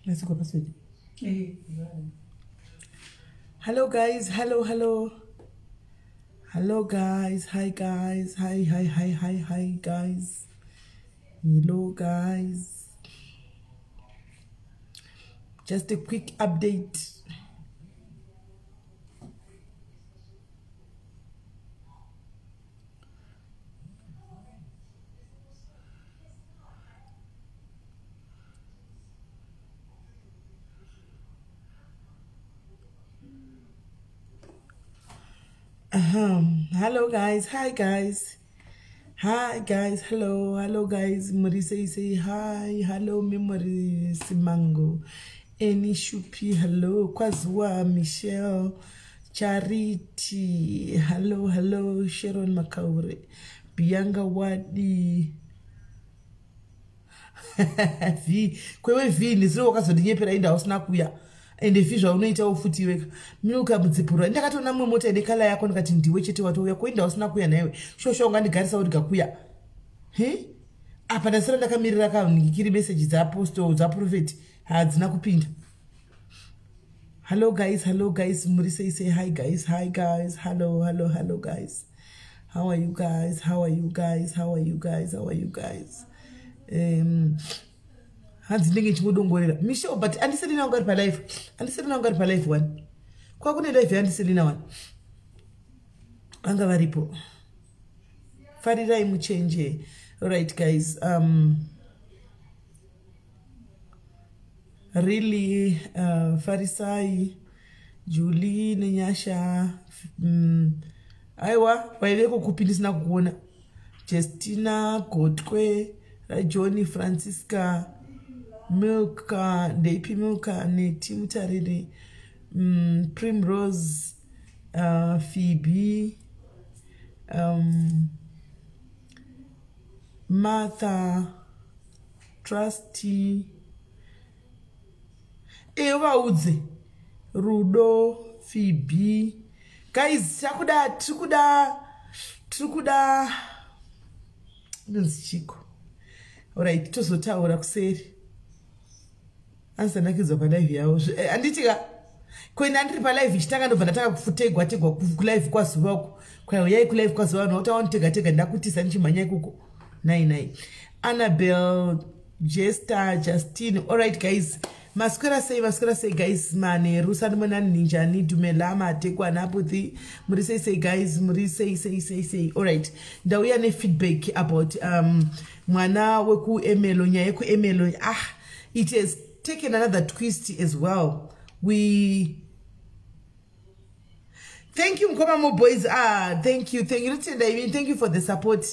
Let's password. Hello guys, hello, hello. Hello guys, hi guys, hi, hi, hi, hi, hi guys. Hello guys. Just a quick update. Hello guys, hi guys, hi guys, hello, hello guys. Muri say hi, hello Memory Simango, Eni Shupi, hello Kwazua Michelle, Charity, hello, hello Sharon Makaure, Bianca Wadi. V kwewe V ndiziro wakazondinyepera inda usina kuya ende V zvaunoitawo futi iweka milka mudzipurwa ndakatoona mumwe mota ine kala yako ndikati ndiwe chete watouya koinda usina kuya naiwe shosha ungandigarisa uri gakuya he apa ndasira ndakamirira kanhikiri meseji dzeapostle dzaprofeti hadzina kupinda. Hello guys, hello guys, muri sei sei, hi guys, hi guys, hello, hello, hello guys, how are you guys, how are you guys, how are you guys, how are you guys. Hanzi ndinenge ndichingodongorera Michelle, but andiselina wanga ari palife, andiselina wanga ari palife one kwakune life yaandiselina one vanga varipo. Farirai muchenje. Alright guys, really Farisai, Julie neNyasha, aiwa waiveko kupi ndisina kukuona, Justina Gotwe, Johnny Francisca, Milka ndeipi Milka Neti Mutariri, Primrose, Phoebe, Martha, Trusty, evaudze Rudo, Phoebe. Guys, takuda tiri kuda inonzi chiko. Alright, tozotaura kuseri. Anzanakidzwa palive yavo handiti ka kuenda ndiri palive ichitanga ndobva ndatanga kufutegwa tegwa kulive kwazuva uko kwauyai kulive kwazuva vanhu vakuti awanotega tega ndakutisa ndichimhanya ikoko nai nai. Annabel, Jester, Justine. Alright guys, maswera sei, maswera sei guys, manheru sandimonani ninjani dumela matekwa naputhi, muri sei sei guys, muri sei sei sei sei. Alright, ndauya nefeedback about mwana wekuemelo, nyaya yekuemelo. It has taken another twist as well. We thank you mukoma mo boys. Thank you, thank you, thank you for the support.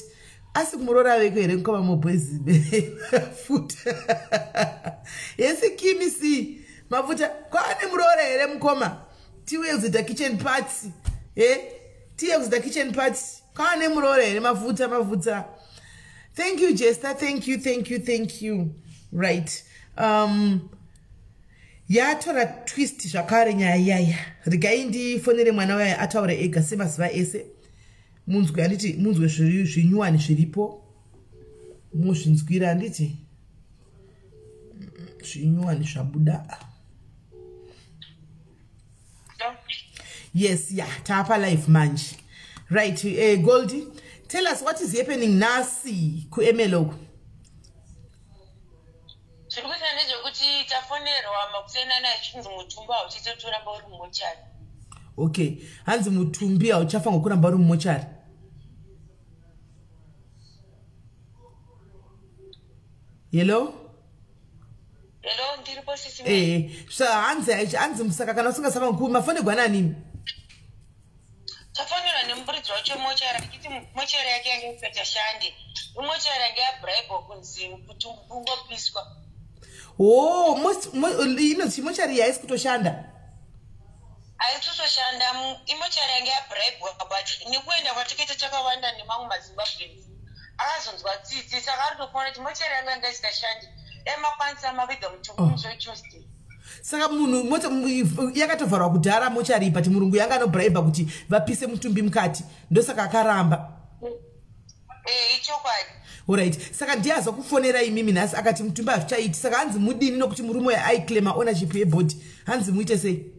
Asi kumurora veko here mukoma mo boys futa yesi kimi si mafuta kwane murora here mukoma tiuye kuzoita kitchen party, tiuye kuzoita kitchen party kwane murora here mafuta mafuta. Thank you Jester, thank you, thank you, thank you. Right, yatora twist zvakare nyaya yaya. Regai ndifonere mwana waya ataure ega semazuva ese munzwe, handiti munzwe zvinyuwani zviripo muzvinzwira, handiti zvinyuwani zvabuda. Yes, yeah, tapa live manje. Right, Goldie, tell us what is happening nasi kuEmelo. Zviri kuita ndezvekuti tafonerwa makusenana achinzi mutumbi hauchitotoramba uri mumochari. Okay, hanzi mutumbi hauchafanirwa kuramba uri mumochari. Hello? Hello, ndiripo sisi. So hanzi musaka kana usingasava mafonegwa nanini? Tafonerwa nemuridzi wacho mochari achiti mochari yake yange isingachashandi. Imochari yange yabribwa kunzi mutumbi ungopiswa. Oh, inonzi mochari haisi kutoshanda. Haisi kutoshanda, imochari yange yabribwa but nekuenda kwatakaita takawanda nemamwe maZimbabweans akazonzwa tsitsi saka ari kutokuona kuti mochari yangu yanga isingashandi dai makwanisa maviga mutumbi musi weTuesday. Saka munhu yakatovharwa kudhara mochari but murungu yanga anobribha kuti vapise mutumbi mukati ndosaka akaramba. Ichokwadi. Alright, saka ndiye azokufonera imimi nhasi akati mutumbi hazvichaiti. Saka hanzi mudini, nokuti murume uyo aiclaima ownership yebody? Hanzi muite sei?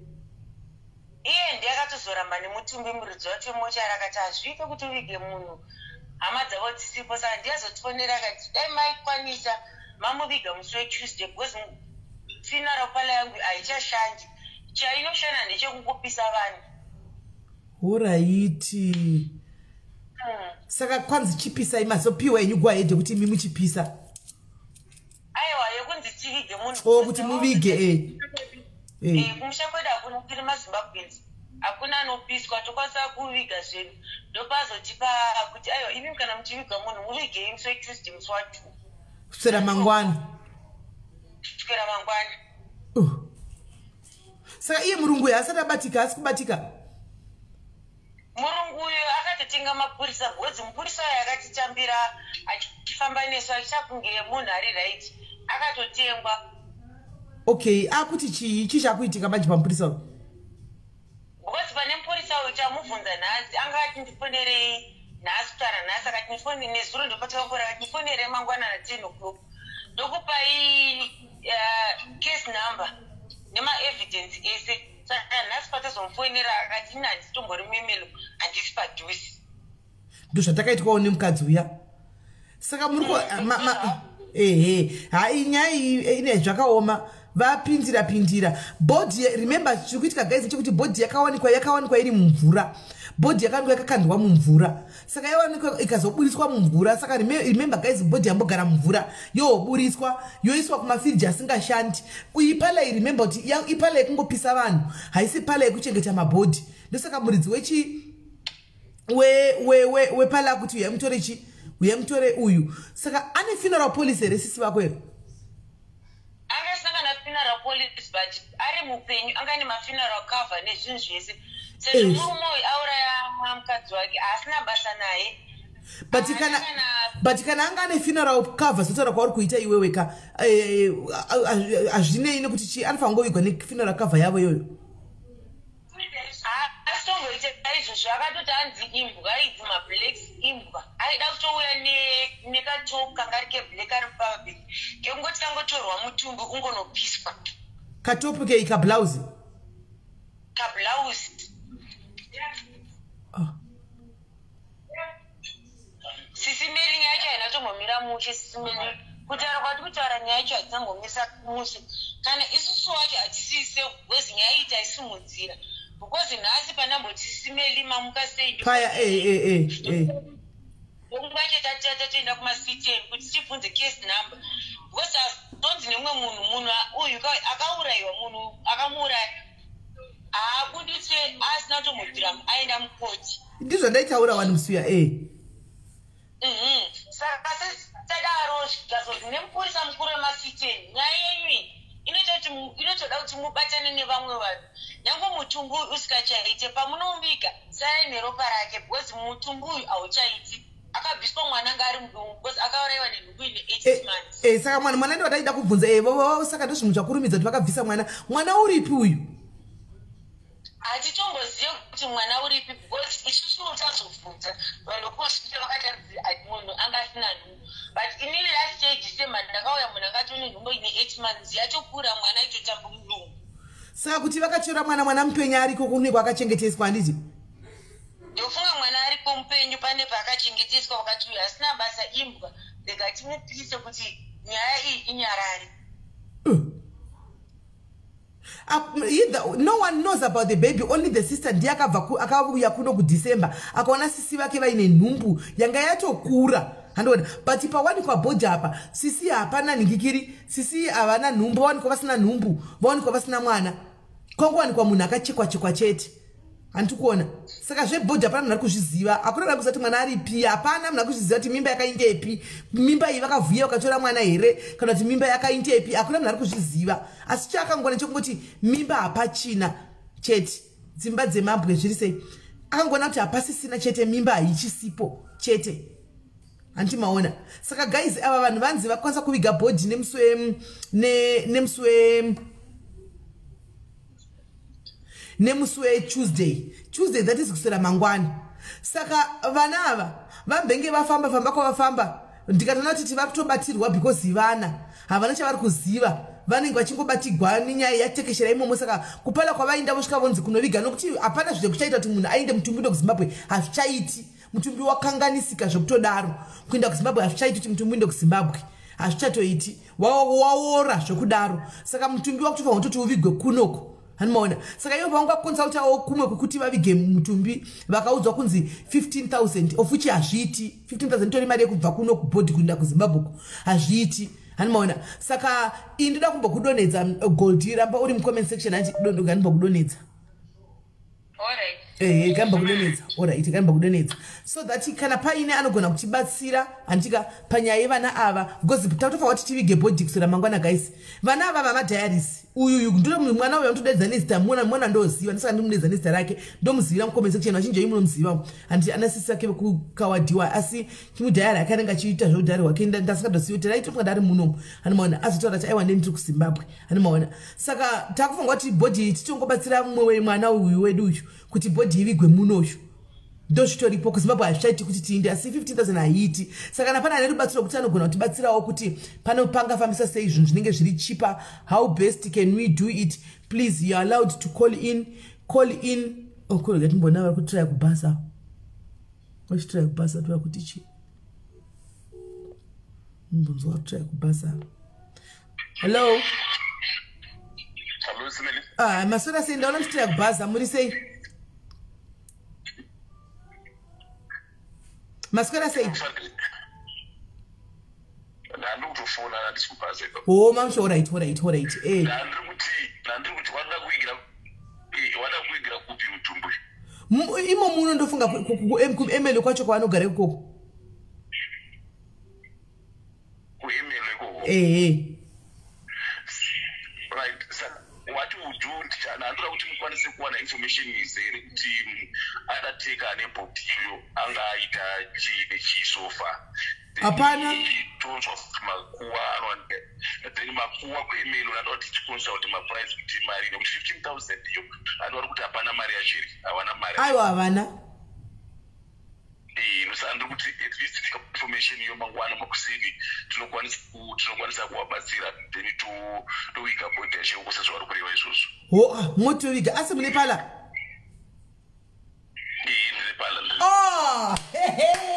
Iye ndiye akatozoramba nemutumbi. Muridzi wacho mochari akati hazviite kuti uvige munhu hama dzavo dzisipo. Saka ndiye azotifonera akati dai maikwanisa mamuviga musi weTuesday, because funeral parlour yangu haichashandi, chainoshanda ndechekungopisa vanhu. Alright. Saka kwanzi chipisai, mazopiwa henyu go ahead yekuti imi muchipisa? Aiwa, yekunzi tivige munhu. O, kuti muvige, eh. Kumusha kwedu hakuna, tiri maZimbabweans, hakuna anopiswa, tokwanisa kuviga zvedu. Ndopazotipa kuti aiwa, imi kana muchiviga munhu, muvigei musi weTuesday, musi wa2. Kuswera mangwana. Kuswera mangwana. Saka iye murungu uyu asati abatika, asi kubatika? Murungu uyu akatotenga mapurisa, because mupurisa uyu akatitambira achifamba nesu achiita kunge munhu ari right, akatotengwa. Okay, akuti chii? Chii chakuitika manje pamupurisa uyu? Because pane mupurisa uyu, chamubvunza nhasi, anga ati ndifonerei nhasi, kutaura nhasi akati ndifone nezuro, ndopatakakura akati ndifonerei mangwanana 10 o'clock, ndokupai case number nemaevidence ese. Saka nhasi patazomufonera akati ini handitombori memelo, handisi padhusi. Ndo zvatakaitwawo nemukadzi uya. Saka muri ehe, hai, nyaya iyi ine zvakaoma, vapindira pindira body. Remember, chiri kuitika, guys, chekuti body yakawanikwa iri mumvura. Body yakawanikwa yakakandwa mumvura, saka yawanikwa ikazoburiswa mumvura. Saka remember, guys, body yambogara mumvura, yoburiswa, yoiswa kumafiriji asingashandi. Iparlour iyi, remember kuti iparlour yekungopisa vanhu, haisi parlour yekuchengeta mabody. Ndosaka muridzi wechi weparlour kuti uyai mutore chi, uyai mutore uyu. Saka ane funeral policy here sisi vako here? Angasanga nafuneral policy, but ari mupenyu anga nemafuneral cover nezvinhu zvese, sezvo murume uyu auraya mukadzi wake, haasina basa naye. But kana anga ane funeral cover, sotaura kwauri kuita iwewe ka, hazvinei nekuti chi, anofanira kungovigwa nefuneral cover yavo iyoyo. Asitomboita izvozvo, akatoti hanzi imbwa idzi, mablacks imbwa. Aida kutouya nekatop kanga ari keblack ari mupublic, kekungoti kangotorwa mutumbi ungonopiswa. Katop kei? Kablouse? Kablouse. Ah. Sisi Meli, nyaya yacho haina tombomira mushe. Sisi Meli, kutaura kwati kutaura, nyaya yacho hatichambomisa mushe. Kana isusu wacho hatisise, because nyaya iyi taisimudzira, because nhasi panamboti Sisi Meli mamuka sei? Paya, eh. Ndokungacho tatoenda kumaCTN kuti tibvunze case number, because tonzi nemumwe munhu, munhu uyu akaurayiwa, munhu akamuuraya haabudiswe asina kutombobvira aenda mukoti. Ndizvo ndaitaura wani musuya e. Saka tadaro, zvikazonzi nemupurisa mukuru wemaCTN, nyaya yenyu iyi inotoda kuti mubatane nevamwe vanhu, nyange mutumbi uyu usikachaite, pamunombika sarai neropa rake, because mutumbi uyu hauchaiti, akabviswa mwana anga ari mudumbu, because akaurayiwa nenhumbu ine 8 months. Saka mwana ndo wataida kubvunza. Saka ndozvinhu zvakurumidza kuti vakabvisa mwana. Mwana uripi uyu? Hatitombozive kuti mwana uripi, because isusu tazobvunza vanhu vekuhospital, vakati munhu anga asina nhumbu. But inini last year December ndakauya, munhu akati une nhumbu ine 8 months, yatokura, mwana aitotamba mudumbu. Saka kuti vakatora mwana, mwana mupenyu ariko kune kwakachengeteswa, handiti? Ndofunga mwana ariko mupenyu, pane paakachengeteswa. Vakati uyu asina basa, imbwa, rega timupise kuti nyaya iyi inyarare. Either, no one knows about the baby, only the sister. Ndiye akabva akauya kuno kuDecember, akaona sisi vake vaine nhumbu yanga yatokura, handiona? But pawanikwa body apa, sisi hapana nhingikiri, sisi havana nhumbu, vawanikwa vasina nhumbu, vawanikwa vasina mwana, kwangowanikwa munhu akachekwa chekwa chete, handiti kuona? Saka zvebody hapana munhu ari kuzviziva, hakuna munhu ari kuziva kuti mwana aripi, hapana munhu ari kuzviziva kuti mimba yakaindepi. Mimba iyi vakavhuya vakatora mwana here, kana kuti mimba yakaindepi? Hakuna munhu ari kuzviziva, asi chaakangona chekungoti mimba hapachina chete. Dzimba dzemambwe zviri sei? Akangona kuti hapasisina chete, mimba haichisipo chete, handiti maona? Saka guys, ava vanhu vanzi vakwanisa kuviga body nemusi weTuesday. Tuesday, that is kuswera mangwana. Saka vana ava vambenge vafamba famba kwavafamba. Ndikatoona kuti vari kutobatirwa because vana havana chavari kuziva, vanenge vachingobatigwa nenyaya yatekeshera imomo. Saka kupala kwavainda, vosvika vonzi kunoviga, nokuti hapana zvekuchaita kuti munhu aende mutumbi uende kuZimbabwe. Hazvichaiti, mutumbi wakanganisika zvekutodaro. Kuenda kuZimbabwe hazvichaiti, kuti mutumbi uende kuZimbabwe hazvichatoiti, waora zvekudaro. Saka mutumbi wakutofanira kutoti uvigwe kunoko, hanimaona? Saka ivo pavanga konsultawo kumwe kwekuti vavige mutumbi, vakaudzwa kunzi 15,000, of which hazviiti. 15,000 itori mari yekubva kuno kubhodhi kuenda kuZimbabwe, hazviiti, hanimaona? Saka iyi ndoda kumbokudonhedza, Gold, ramba uri mucomment section. Hanti gandimbokudonhedza. Ehe, gambakudonhedza. Alright, gambakudonhedza so that kana paine anogona kutibatsira, handika, panyaya yevana ava, because takutofanira kuti tivige bhodhi kuswera mangwana. Guys, vana ava vamadiaries, uyuyu ndo mwana uyu anotodaidza nezita. Mwana ndoziva, ndisaka ndimudedza nezita rake, ndomuzivira mucomment section. Vachinji munomuziva, handiti? Anasisi ake vekukawadiwa, asi chimudhayari ake anenge achiita zveudhari hwake. Ndasingatozivi kuti raitofunga ndari munomu, hanimaona? Azotaura kuti aiwa, ndeni ndiri kuZimbabwe, hanimaona? Saka takufunga kuti bhodhi titongobatsira mumwe mwana uyu wedu uyu kuti bhodhi ivigwe munoyu, ndozvitoripo. KuZimbabwe hazvichaiti kuti tiinde, asi 15,000 haiiti. Saka kana pane ane rubatsiro kuti anogona kutibatsirawo kuti pano pangafambisa sei zvinhu zvinenge zviri cheaper, how best can we do it? Please, you are allowed to call in, call in. Okurega oh, timbona vari kutraya kubhasa, vachitraya kubhasa, toa kuti chii? Mbonzwa kutraya kubhasa. Hello? Ah, maswera sei? Ndaona muchitraya kubhaza, muri sei? Maswera sei? Ndandikutofona, handisi kubhaza. O mamusho, alright. Ndandiri kuti wada kuigira kupi mutumbi? Imo muno, ndofunga kuErmelo kwacho kwavanogara ikoko. KuErmelo ikoko? Ehe. Right, saka what we do, ndandoda kuti mukwanise kuwana information izere kuti undertaker ane bhodhi iyo anga aita chii nechii so far. Hapana. Tonzwa kuti makuva anowanika, then makuva kuErmelo ndoda kuti ticonsult maprice kuti mari, nekuti 15,000 iyo anhu vari kuti hapana mari yacho iri, havana mari. Aiwa, havana. Saka ndiri kuti at least information iyo mangwana makuseni tinokwanisa kuvabatsira, then toviga bhodhi yacho ikoko sezvavari kureva izvozvo. Ho, ah, motoviga, asi mune pala? Ndine pala. Ah,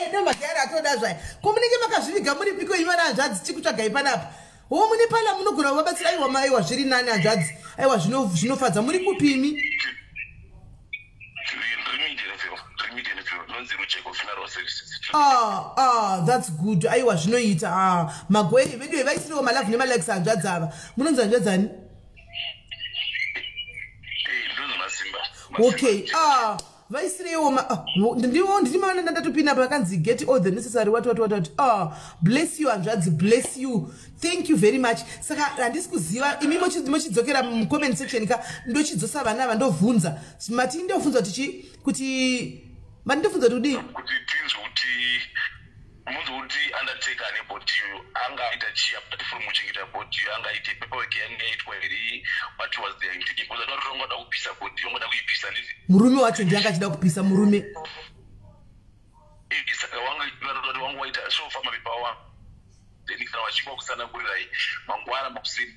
ndomagari atoda zvaya. Ko munenge makazviviga muri piko imi vana hanzvadzi? Chikutsvagai panapa. Ho, mune pala, munogona kuvabatsira. Aiwa, aiwa, zviri nani hanzvadzi. Aiwa, zvinofadza. Muri kupi imi? Ndiri Middendale, ndiri Middendale, ndinonzi Rujeko Funeral Services. Ah, ah, that's good. Aiwa, zvinoita. Ah, magwere vedu vaisirewo malove nemalikes hanzvadzi ava. Munonzi hanzvadzi ani? Ndinonzi Masimba. Okay, ah, vaisirewo. Ah, ndiwo ndini maana ndatopinda pakanzi "Get all the necessary what what what what". Ah, bless you hanzvadzi, bless you, thank you very much. Saka handisi kuziva, imi mochidzokera mucomment section ka, ndochidzosa vana ava, ndovhunza mati, ndovhunza kuti chi, kuti mati ndovhunza kuti kudii? Kuti tinzwe kuti munzwe kuti undertaker ane bhodhi iyoyo anga aita chii apart from kuchengeta bhodhi iyo, anga aite paperwork yanga yaitwa here? What was their intention? Because adwa kuti vangada kupisa bhodhi, vangada kuipisa, nditi? Murume wacho ndiye anga achida kupisa, murume. Saka wanga wanga waita so far mapepa awa, then kana vachinga kusanangurirai mangwana makuseni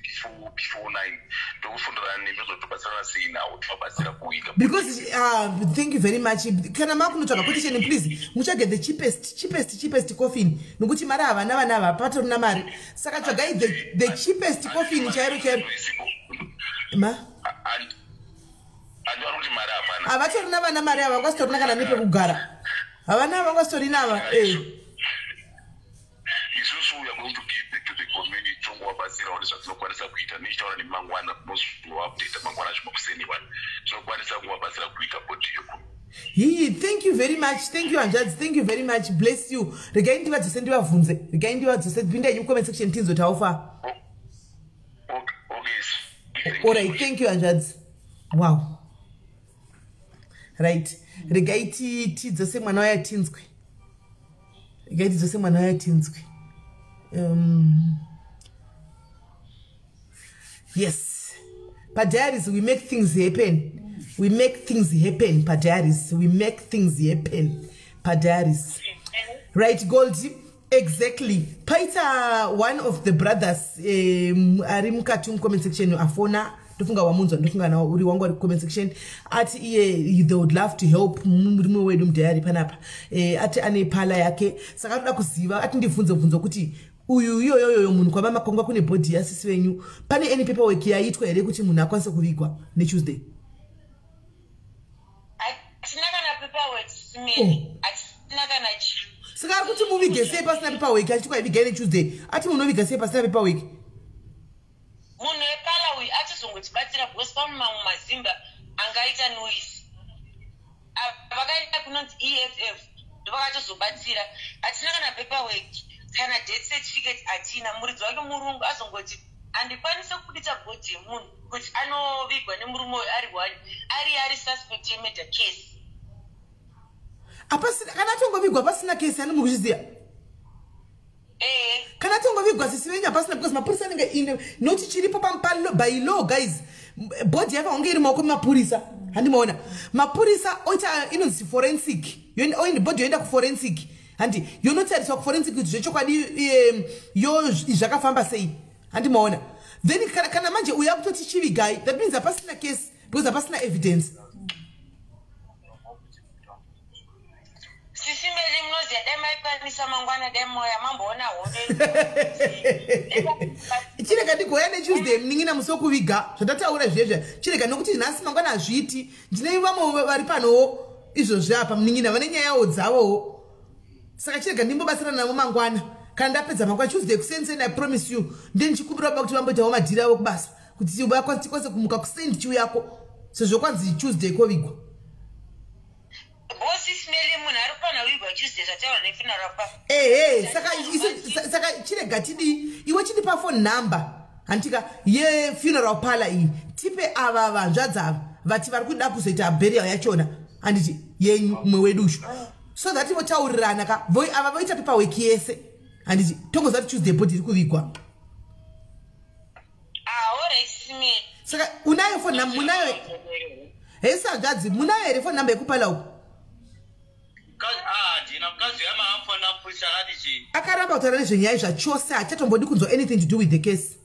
before 9, tokufundirana nemi zotobatsirana sei nawo, tovabatsira kuiga. Because thank you very much. Kana makunotsvaga quotation, please mutsvage the cheapest, cheapest, cheapest coffin, nokuti mari havana vana ava, patorina mari. Saka tsvagai the cheapest coffin chairo chairo ma. Handivari kuti mari hapana. Havatorina vana mari ava, vangasitorina kana nepekugara havana, vangasitorina ava. Isusu we are going to give back to the community, tongovabatsirawo nezvatinokwanisa kuita. Nechitaura nemangwana, mozovaupdata mangwana zvimakuseni vanhu tinokwanisa kuvabatsira kuita bhodhi yokuno. Hi, thank you very much, thank you hanzvadzi, thank you very much, bless you. Regai ndivadzose, ndivabvunze, regai ndivadzose. Pindai mucomment section tinzoti how far. Okay. Alright, thank you hanzvadzi. Wow, right, regai tidzose mwana waya tinzwe, regai tidzose mwana waya tinzwe. Yes, padiaries we make things happen, we make things happen padiaries, we make things happen padiaries. Right, Gold. Exactly. Paita one of the brothers ari mukati mucomment section afona, ndofunga wamunzwa, ndofunga nawo uri wangu ari kucomment section, ati iye they would love to help murume wedu mudhayari panapa. Ati ane parlour yake, saka anoda kuziva, ati ndibvunze bvunzo kuti uyu iyoyoyoyo munhu kwava makonga kune body yasisi venyu, pane any paperwork yaitwa here kuti munhu akwanise kuvigwa neTuesday? Hatina kana paperwork, simeni, hatina kana chii. Saka ari kuti muvige sei pasina paperwork? Achiti kwaivigai neTuesday, ati munoviga sei pasina paperwork? Munhu weparlour uyu achizongotibatsira because pane mamwe mazimba angaita noise. Vakaenda kunonzi EFF, ndovakatozobatsira. Hatina kana paperwork, kana death certificate hatina. Muridzi wake murungu azongoti handikwanisi kubuditsa body yemunhu kuti anovigwa nemurume uyu ari one, ari suspect yemurder case. Apasina, kana atongovigwa pasina kesi, ani muri kuzviziva? Ee. Kana atongovigwa sisi venyu hapasina, because mapurisa anenge ine noti chiripo by law, guys, body yafa hunge iri maoko emapurisa, handimaona? Mapurisa oita inonzi forensic, body yoenda kuforensic, handi? Yonotariswa kuforensic kuti zvechokwadi yo zvakafamba sei, handimaona? Then kana manje uya kutoti chivigai, that means hapasina case because hapasina evidence. Sisi Meri, munoziva dai maikwanisa mangwana, dai moya mamboona hondo. Chirega ndigoya neTuesday, munin'ina, musi wekuviga zvandataura zvezve. Chirega, nokuti nhasi mangwana hazviiti. Ndine vamwe vari panowo izvozvi apa, munin'ina, vane nyayawo dzavowo, saka chirega ndimbobatsirana navo mangwana. Kana ndapedza mangwana Tuesday kuseni, I promise you, nde ndichikumbira baba kuti vamboitawo madhiri avo kubasa kuti tikwanise kumuka kuseni ndichiuyako, sezvo kwanzi Tuesday kovigwa. Boss Meli, munhu ari kufanira kuvigwa Tuesday, zvataurwa nefuneral. Ehe, saka saka chirega tidii, iwe chindipa phone number, handika, yefuneral parlour iyi, tipe ava vanzvadzi ava vati vari kuda kuzoita burial yachona, handiti, yenyu mumwe wedushu, so that votaurirana ka, ava voita paperwork yese, handiti? Tongoziva kuti Tuesday body iri kuvigwa. Alright, Simeli. Saka unayo phone number? Munayo hesi hanzvadzi? Munayo here phone number yekuparlour uku? Handina. Mukadzi yamaamfona purisa akati chii? Akaramba kutaura nezvenyaya zvachose, hachatombodi kunzwa anything to do with the case.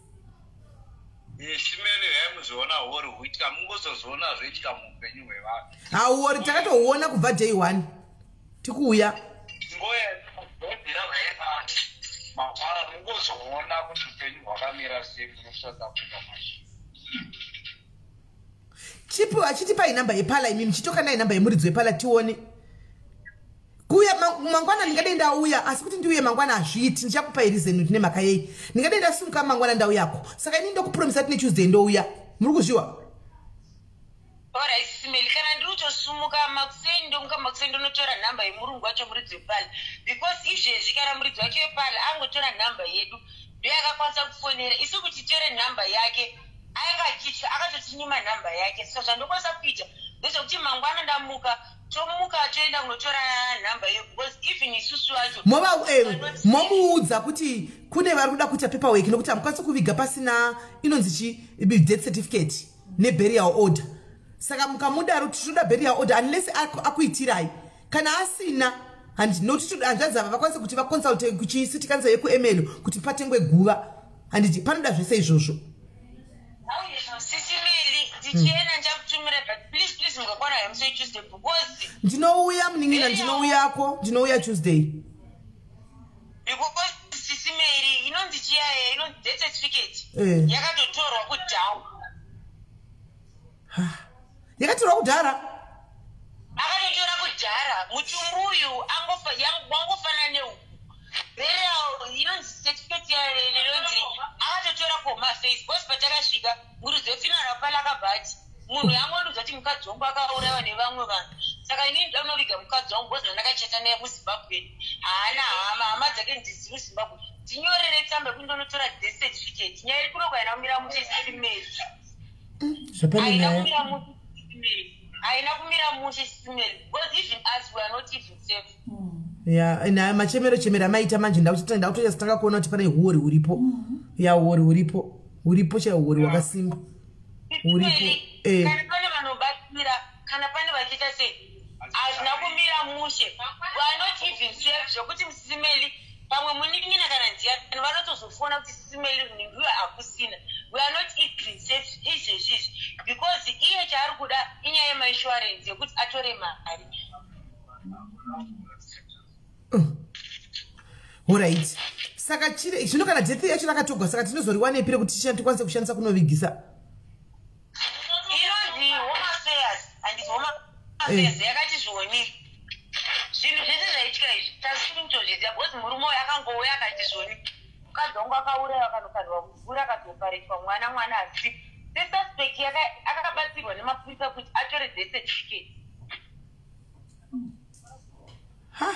Simeli, yaimuzoona hori huitika, mungozozoona zvoitika muupenyu hwevanhu. Hauori, takatohuona kubva day one tikuuya. Ngoyabhira mangwana, mungozoona kuti upenyu hwakamira sei munoSouth Africa manje. Chipo achitipai namba yeparlour, imi muchitoka nai namba yemuridzi weparlour, tione kuuya mangwana. Ndingadai ndauya, asi kuti ndiuye mangwana hazviiti. Ndichakupai reason kuti nemhaka yei. Ndingadai ndasimuka mangwana ndauyako, saka ini ndokupromisa kuti neTuesday ndouya, muri kuzviwa? Alright, Simeli, kana ndiri kutosumuka makuseni, ndomuka makuseni, ndonotora nhamba yemurungu wacho, muridzi weparlour, because izvezvi kana muridzi wacho weparlour angotora nhamba yedu, ndoyakakwanisa kufonera isu kuti titore nhamba yake, ainge achitya, akatotinyima nhamba yake. Saka zvandokwanisa kuita ndezvekuti mangwana ndamuka, tomuka toenda kunotora nhamba iyo, because even isusu vacho Mova momuudza kuti kune vari kuda kuita paperwork, nokuti hamukwanisi kuviga pasina inonzi chi death certificate neburial order. Saka mukamudaro, tinoda burial order unless akuitirai. Kana asina, handi, nokuti hanzvadzi ava vakwanise kuti vaconsulte kucity council yekuErmelo kuti patengwe guva, handiti? Panoda zvese izvozvo. Sisi Meli, ndichienda ndichakutumira, but please, please, mungakwana hemusi weTuesday because Ndinouya, munin'ina, ndinouyako, ndinouya Tuesday. Because Sisi Meri, inonzi chiyaye, inonzi death certificate yakatotorwa kudhara. Yakatorwa kudhara? Akatotora kudhara. Mutumbi uyu wangofana neuku, burial inonzi certificate inonzi akatotora kuHome Affairs, because patakasvika muridzi wefuneral parlour akabva ati munhu yangondiudza kuti mukadzi wangu akaurayiwa nevamwe vanhu, saka inini ndoda kunoviga mukadzi wangu because ndandakachata naye muZimbabwe, haana hama, hama dzake ndidzi muZimbabwe, tinyorere tsamba yekuti ndonotora death certificate. Nyaya iri kuno haina kumira mushe, Sisi Meri. Zvapane Haina nyaya. kumira mushe, Sisi Meri, haina kumira mushe, Sisi Meri, because even us, we are not even safe. Ya, na machemero chemero amaita manje, ndakutotanga kuona kuti pane huori huripo. Ya, huori huripo, huripo chaiwo, huori hwakasimba huripo. Sisi, kana pane vanobatsira, kana pane vachiita sei, hazvina kumira mushe. We are not even safe, zvokuti Sisi Meli. Pamwe munin'ina kana ndiyani vanotozofona kuti simeli ndiwe hakusina. We are not even safe izvezvi izvi, because iye chaari kuda inyaya yemainsurance yekuti atore mari. Alright, saka chire zvino kana death yacho rakatogwa, saka tinozoriwanepi rekuti tikwanise kushandisa kunovigisa? Inonzi Home Affairs, handiti? Home Affairs yakati zvoni zvinhu zvese zvaitika izvi tasiri kutozviziva, because murume uyu akangouya akati zvoni mukadzi wangu akaurayiwa, akanokandwa mumvura, akazoparetwa mwana, mwana asi sesuspect akabatsirwa nemapurisa kuti atore death certificate. Ha,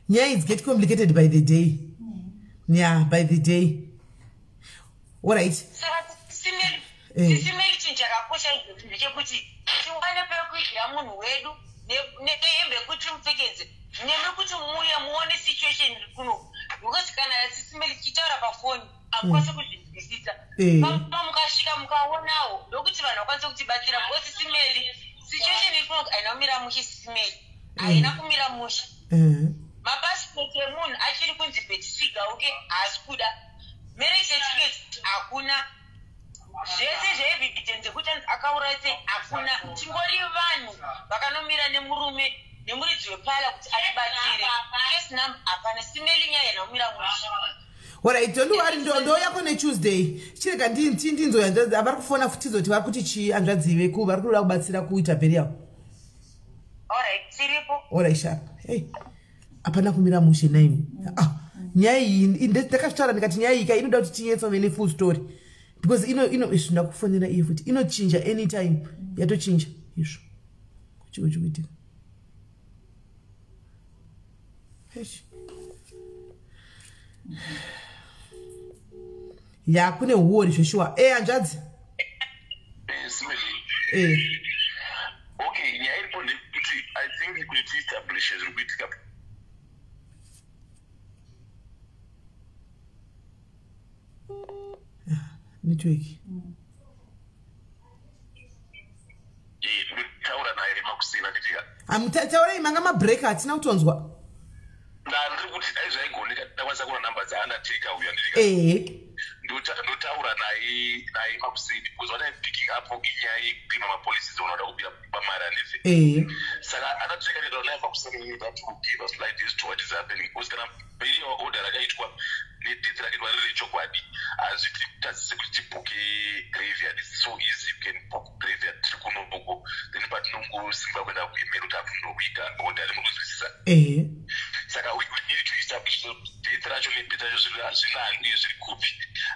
nyaya idzi get complicated by the day, yeah, by the day. Alright. Saka sisimeli, chinhu chakakosha izvozvi ndechekuti tiwane pekuigira munhu wedu nehembe yekuti timupfekedze, nemekuti muuye muone situation iri kuno, because kana sisimeli tichitaura pafoni hamukwanisi kuzvinzwisisa. Pamba mukasvika mukaonawo, ndokuti vanhu vakwanise kutibatsira, because sisimeli, situation iri kuno haina kumira mushe. Sisimeli, haina kumira mushe. Mapasipoti emunhu achiri kunzi bhetisigauke, haasi kuda marriage certificate, hakuna zvese zveevidence yekuti anzi akauraya sei, hakuna. Tingori vanhu vakanomira nemurume nemuridzi weparlour kuti atibatsire. Case number hapana. Simeli, nyaya haina kumira mushe. Alright, don't worry, ndoyako neTuesday. Chirega ndinzo hanzvadzi vari kufona futi zoti vari kuti chii. Hanzvadzi veku vari kuda kubatsira kuita burial. Alright, tiripo. Alright, sharp. Hey, hapana kumira mushe naimi. Ah, nyaya iyi ndakazvitaura ndikati nyaya iyi ka inoda kuti tinyatsove nefull story, because ino izvo ndakufonera iye futi inochinja anytime, yatochinja izvo kuchiko chikuitika. Eish. Ya, kune huori zveshuwa. E, hanzvadzi. Simeli. E. Okay, nyaya iripo ndekuti I think kuti tiestablishe zviri kuitika. Network. Ndotaura naye makusina nditika. Taurai, manga mabreak, hatina kutonzwa. Ndandiri kuti dai zvaigoneka ndakwanisa kuona namba dzaundertaker uyu, anditika? Ehe. Ndotaura naye makuseni, because what I'm picking up inyaya yekupima mapolicies unoda kubira pamari, handiti? Ehe. Saka andateka nditaura naye makuseni, that will give us light as to what is happening, because kana burial order rakaitwa nedeath rakaitwa riri rechokwadi, hazvititadzise kuti tibhuke graveyard. It's so easy, you can book graveyard tiri kunoko, then patinongosimba kuenda kuemeri kuti akundokuita order, rimunozwisisa? Ehe. Saka we need to establish death racho nebirth racho zvinani uye zviri kupi.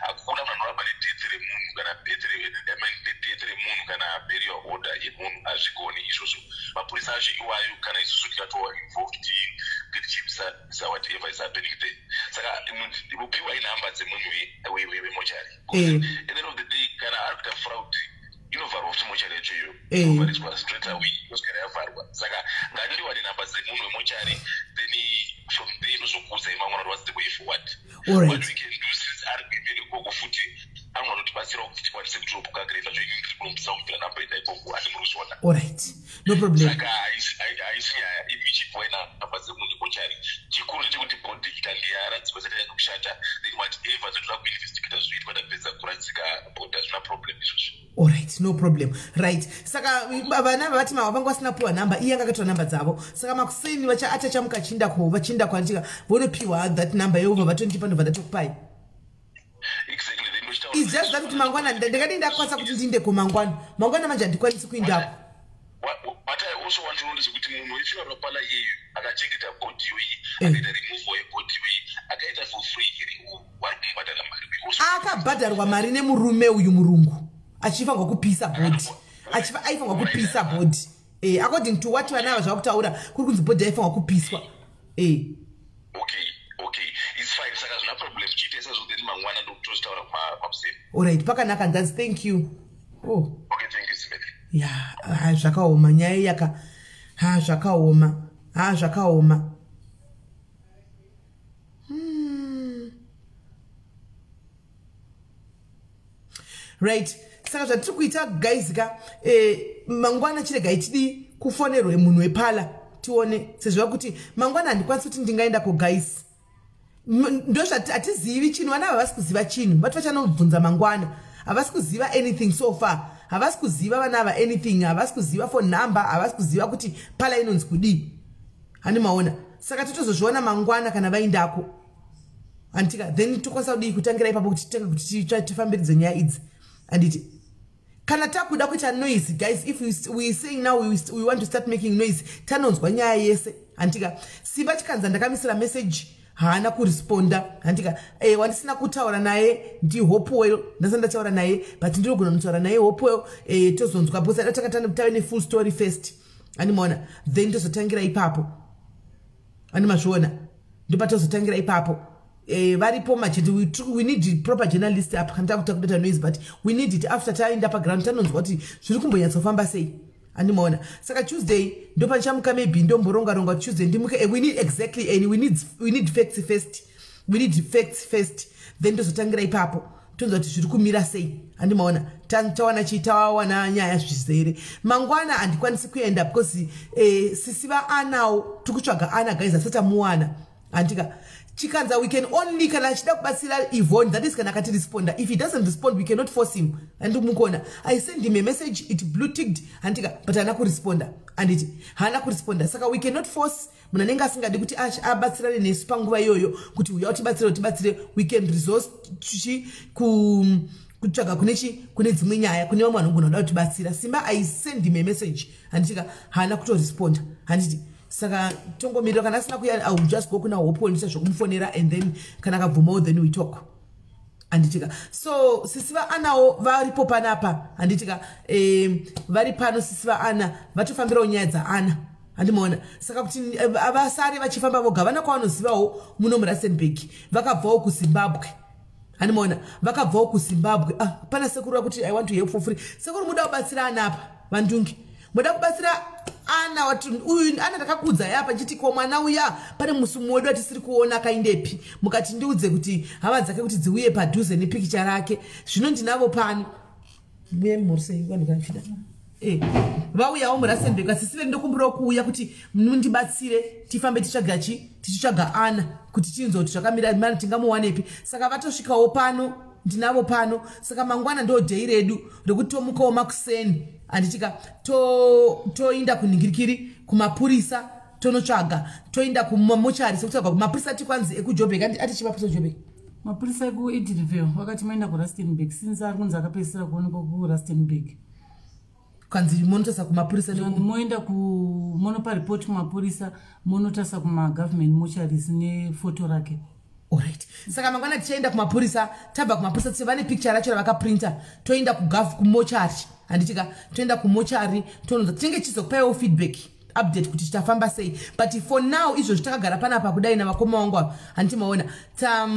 Hakuna munhu anoramba nedeath remunhu kana birth I mean, nedeath remunhu kana burial order yemunhu, hazvigoni izvozvo. Mapurisa acho iwayo, kana isusu tikatova involved tichibvisa whatever is happening there. Saka upiwai nhamba dzemunhu wemochari. At the end of the day, kana ari kuita fraud, inovharwa futi mochari yacho iyoyo. Inovhariswa straight away, inoswera yavharwa. Saka ngandiwane nhamba dzemunhu wemochari, then from there inozokuudzai mangwana kuti what's the way forward. What we can do, since ari kuemberi ikoko futi, anogona kutibatsirawo kuti tikwanise kutobhuka grave yacho. Inini ndiri kunombisa kumupira namba enda ikoko, ati muri kuzviona? Alright, no problem. Saka haisi nyaya, imi chipuwai namba dzemunhu wemochari. Chikuru ndechekuti body ikange yaradzikwa isati yanyanya kushata, then whatever zvotoda kuinvestigata zvoitwa tapedza kuradzika body. Hazvina problem izvozvo. Alright, no problem. Right, saka vana vati mava vanga vasina kupiwa nhamba, iye anga akatora nhamba dzavo. Saka makuseni achachamuka achiinda vachiinda kwatika vonopiwa that number yovha vatondipa, ndobva ndatokupai. Exactly, then ndochitaura. It's just that kuti mangwana ndakadii ndakwanisa kuti ndiindeko mangwana. Mangwana manje handikwanisi kuindako. What I also want to know ndezvekuti munhu wefuneral parlour iyeyu akachengeta body yoyi, akaita removal yebody yoyi, akaita for free here or vari kumubhadhara mari? We also Akabhadharwa mari nemurume uyu murungu, achifanirwa kupisa body, aifanirwa kupisa body. According to what vana ava zvavakutaura, kuri kunzi body aifanirwa kupiswa. Okay, it's fine. Saka zvina problem, chiita izvozvo, then mangwana ndokutozvitaura pamuseni. Alright, pakanaka nzadzi, thank you. Oh. Okay, thank you, Simeli. Ya, ha, zvakaoma nyaya yaka, ha, zvakaoma, ha, zvakaoma. Right, saka zvatiri kuita guys ka, mangwana chiregai tidii kufonerwe munhu weparlour tione, sezviva kuti mangwana handikwanisi kuti ndingaendako guys. Ndozvati hatizivi chinhu. Vana ava havasi kuziva chinhu. Vati vachanobvunza mangwana. Havasi kuziva anything so far. Havasi kuziva vana ava anything. Havasi kuziva phone number, havasi kuziva kuti pala inonzi kudii. Hani maona? Saka totozozviona mangwana kana vaindako, handitika? Then tokwanisa kudii? Kutangira ipapo kuti titanga kuti tifambiridze nyaya idzi, handiti? Kana takuda kuita noise, guys, if we saying now we want to start making noise, tanonzwa nyaya yese, handitika? Simba Chikanza ndakamisira message, haana kuresponda, handika? Wandisina kutaura naye ndiHopewell. Ndasati ndataura naye, but ndinogona kutaura naye Hopewell. Tozonzwa because tanga tave nefull story first, andimaona? Then tozotangira ipapo, andimazviona? Ndopatozotangira ipapo. Varipo machete. We need proper journalist apa kana takuta kuita noise, but we need it after taenda paground, tanonzwa kuti zviri kumbonyatsofamba sei, andimaona? Saka Tuesday ndopandichamuka, maybe ndomboronga-ronga Tuesday ndimuke. We need exactly and we need facts first. We need facts first, then tozotangira ipapo, tonzwa kuti zviri kumira sei, handimaona? Tawana chii? Tawana nyaya zvizere. Mangwana handikwanisi kuenda because sisi vaanawo tiri kutsvaga Ana, guys, asati amuwana, handika? Chikanza, we can only kana achida kubatsira Yvonne, that is kana akatiresponda. If he doesn't respond, we cannot force him, handimukona? I send him a message, it blue ticked, handika? But haana kuresponda, handiti? Haana kuresponda, saka we cannot force munhu anenge asingadi kuti abatsirane nesu panguva iyoyo, kuti uya utibatsire, utibatsire. We can resource chi kutsvaga kune chi kune dzimwe nyaya, kune vamwe vanogona kuda kutibatsira. Simba, I send him a message, handitika? Haana kutoresponda, handiti? Saka tongomirira. Kana asina kuya, I will just go kuna Hopewell, ndiita zvokumufonera, and then kana akabvumawo, then we talk, handitika? So sisi vaanawo varipo panapa, handitika? Vari pano sisi vaana, vatofambirawo nyaya dzaana, handimaona? Saka kuti vasare vachifamba voga, vana kwavanozivawo muno muRustenburg, vakabvawo kuZimbabwe, handimaona? Vakabvawo kuZimbabwe. Ah, pana sekuru vakuti, "I want to help for free." Sekuru, muda kubatsira ana apa? Vandungi, muda kubatsira ana? Uyu Ana ndakakuudzai apa nchiti ko mwana uya pane musumo wedu atisiri kuona, akaindepi? Mukati ndiudze kuti hama dzake kuti dziuye padhuze nepikicha rake. Zvino ndinavo pano. Muye murisei vanhu kana chida. Vauyawo muRustenburg. Asisi vedu, ndokumbirawo kuuya kuti mundibatsire tifambe titsvaga chi tichitsvaga Ana kuti tinzwe kuti zvakamira mana, tingamuwanepi. Saka vatosvikawo pano, ndinavo pano. Saka mangwana ndo day redu rekuti tomukawo makuseni, handitika? Toinda kunhingirikiri kumapurisa, tonotsvaga, toinda kumamochari sekutsvaga kumapurisa. Tikwanzi ekuJobek, ati chimapurisa eJobek? Mapurisa ekuEdenvale vakati maenda kuRustenburg, since ari kunzi akapedzisira kuonekwa kuRustenburg. Kwanzi monotasa kumapurisa. Moenda monopa ripoti kumapurisa, monotasa kumagovernment mortuaries nefoto rake. Alright, saka mangwana tichaenda kumapurisa. Tabva kumapurisa, tive nepicture racho ravakaprinta, toenda kugav kumochari, handitika? Toenda kumochari, tononza, tinenge tichizokupaiwo feedback update kuti tichafamba sei. But for now, izvozvi takagara panapa kudai navakoma vangu ava, handiti maona? Ta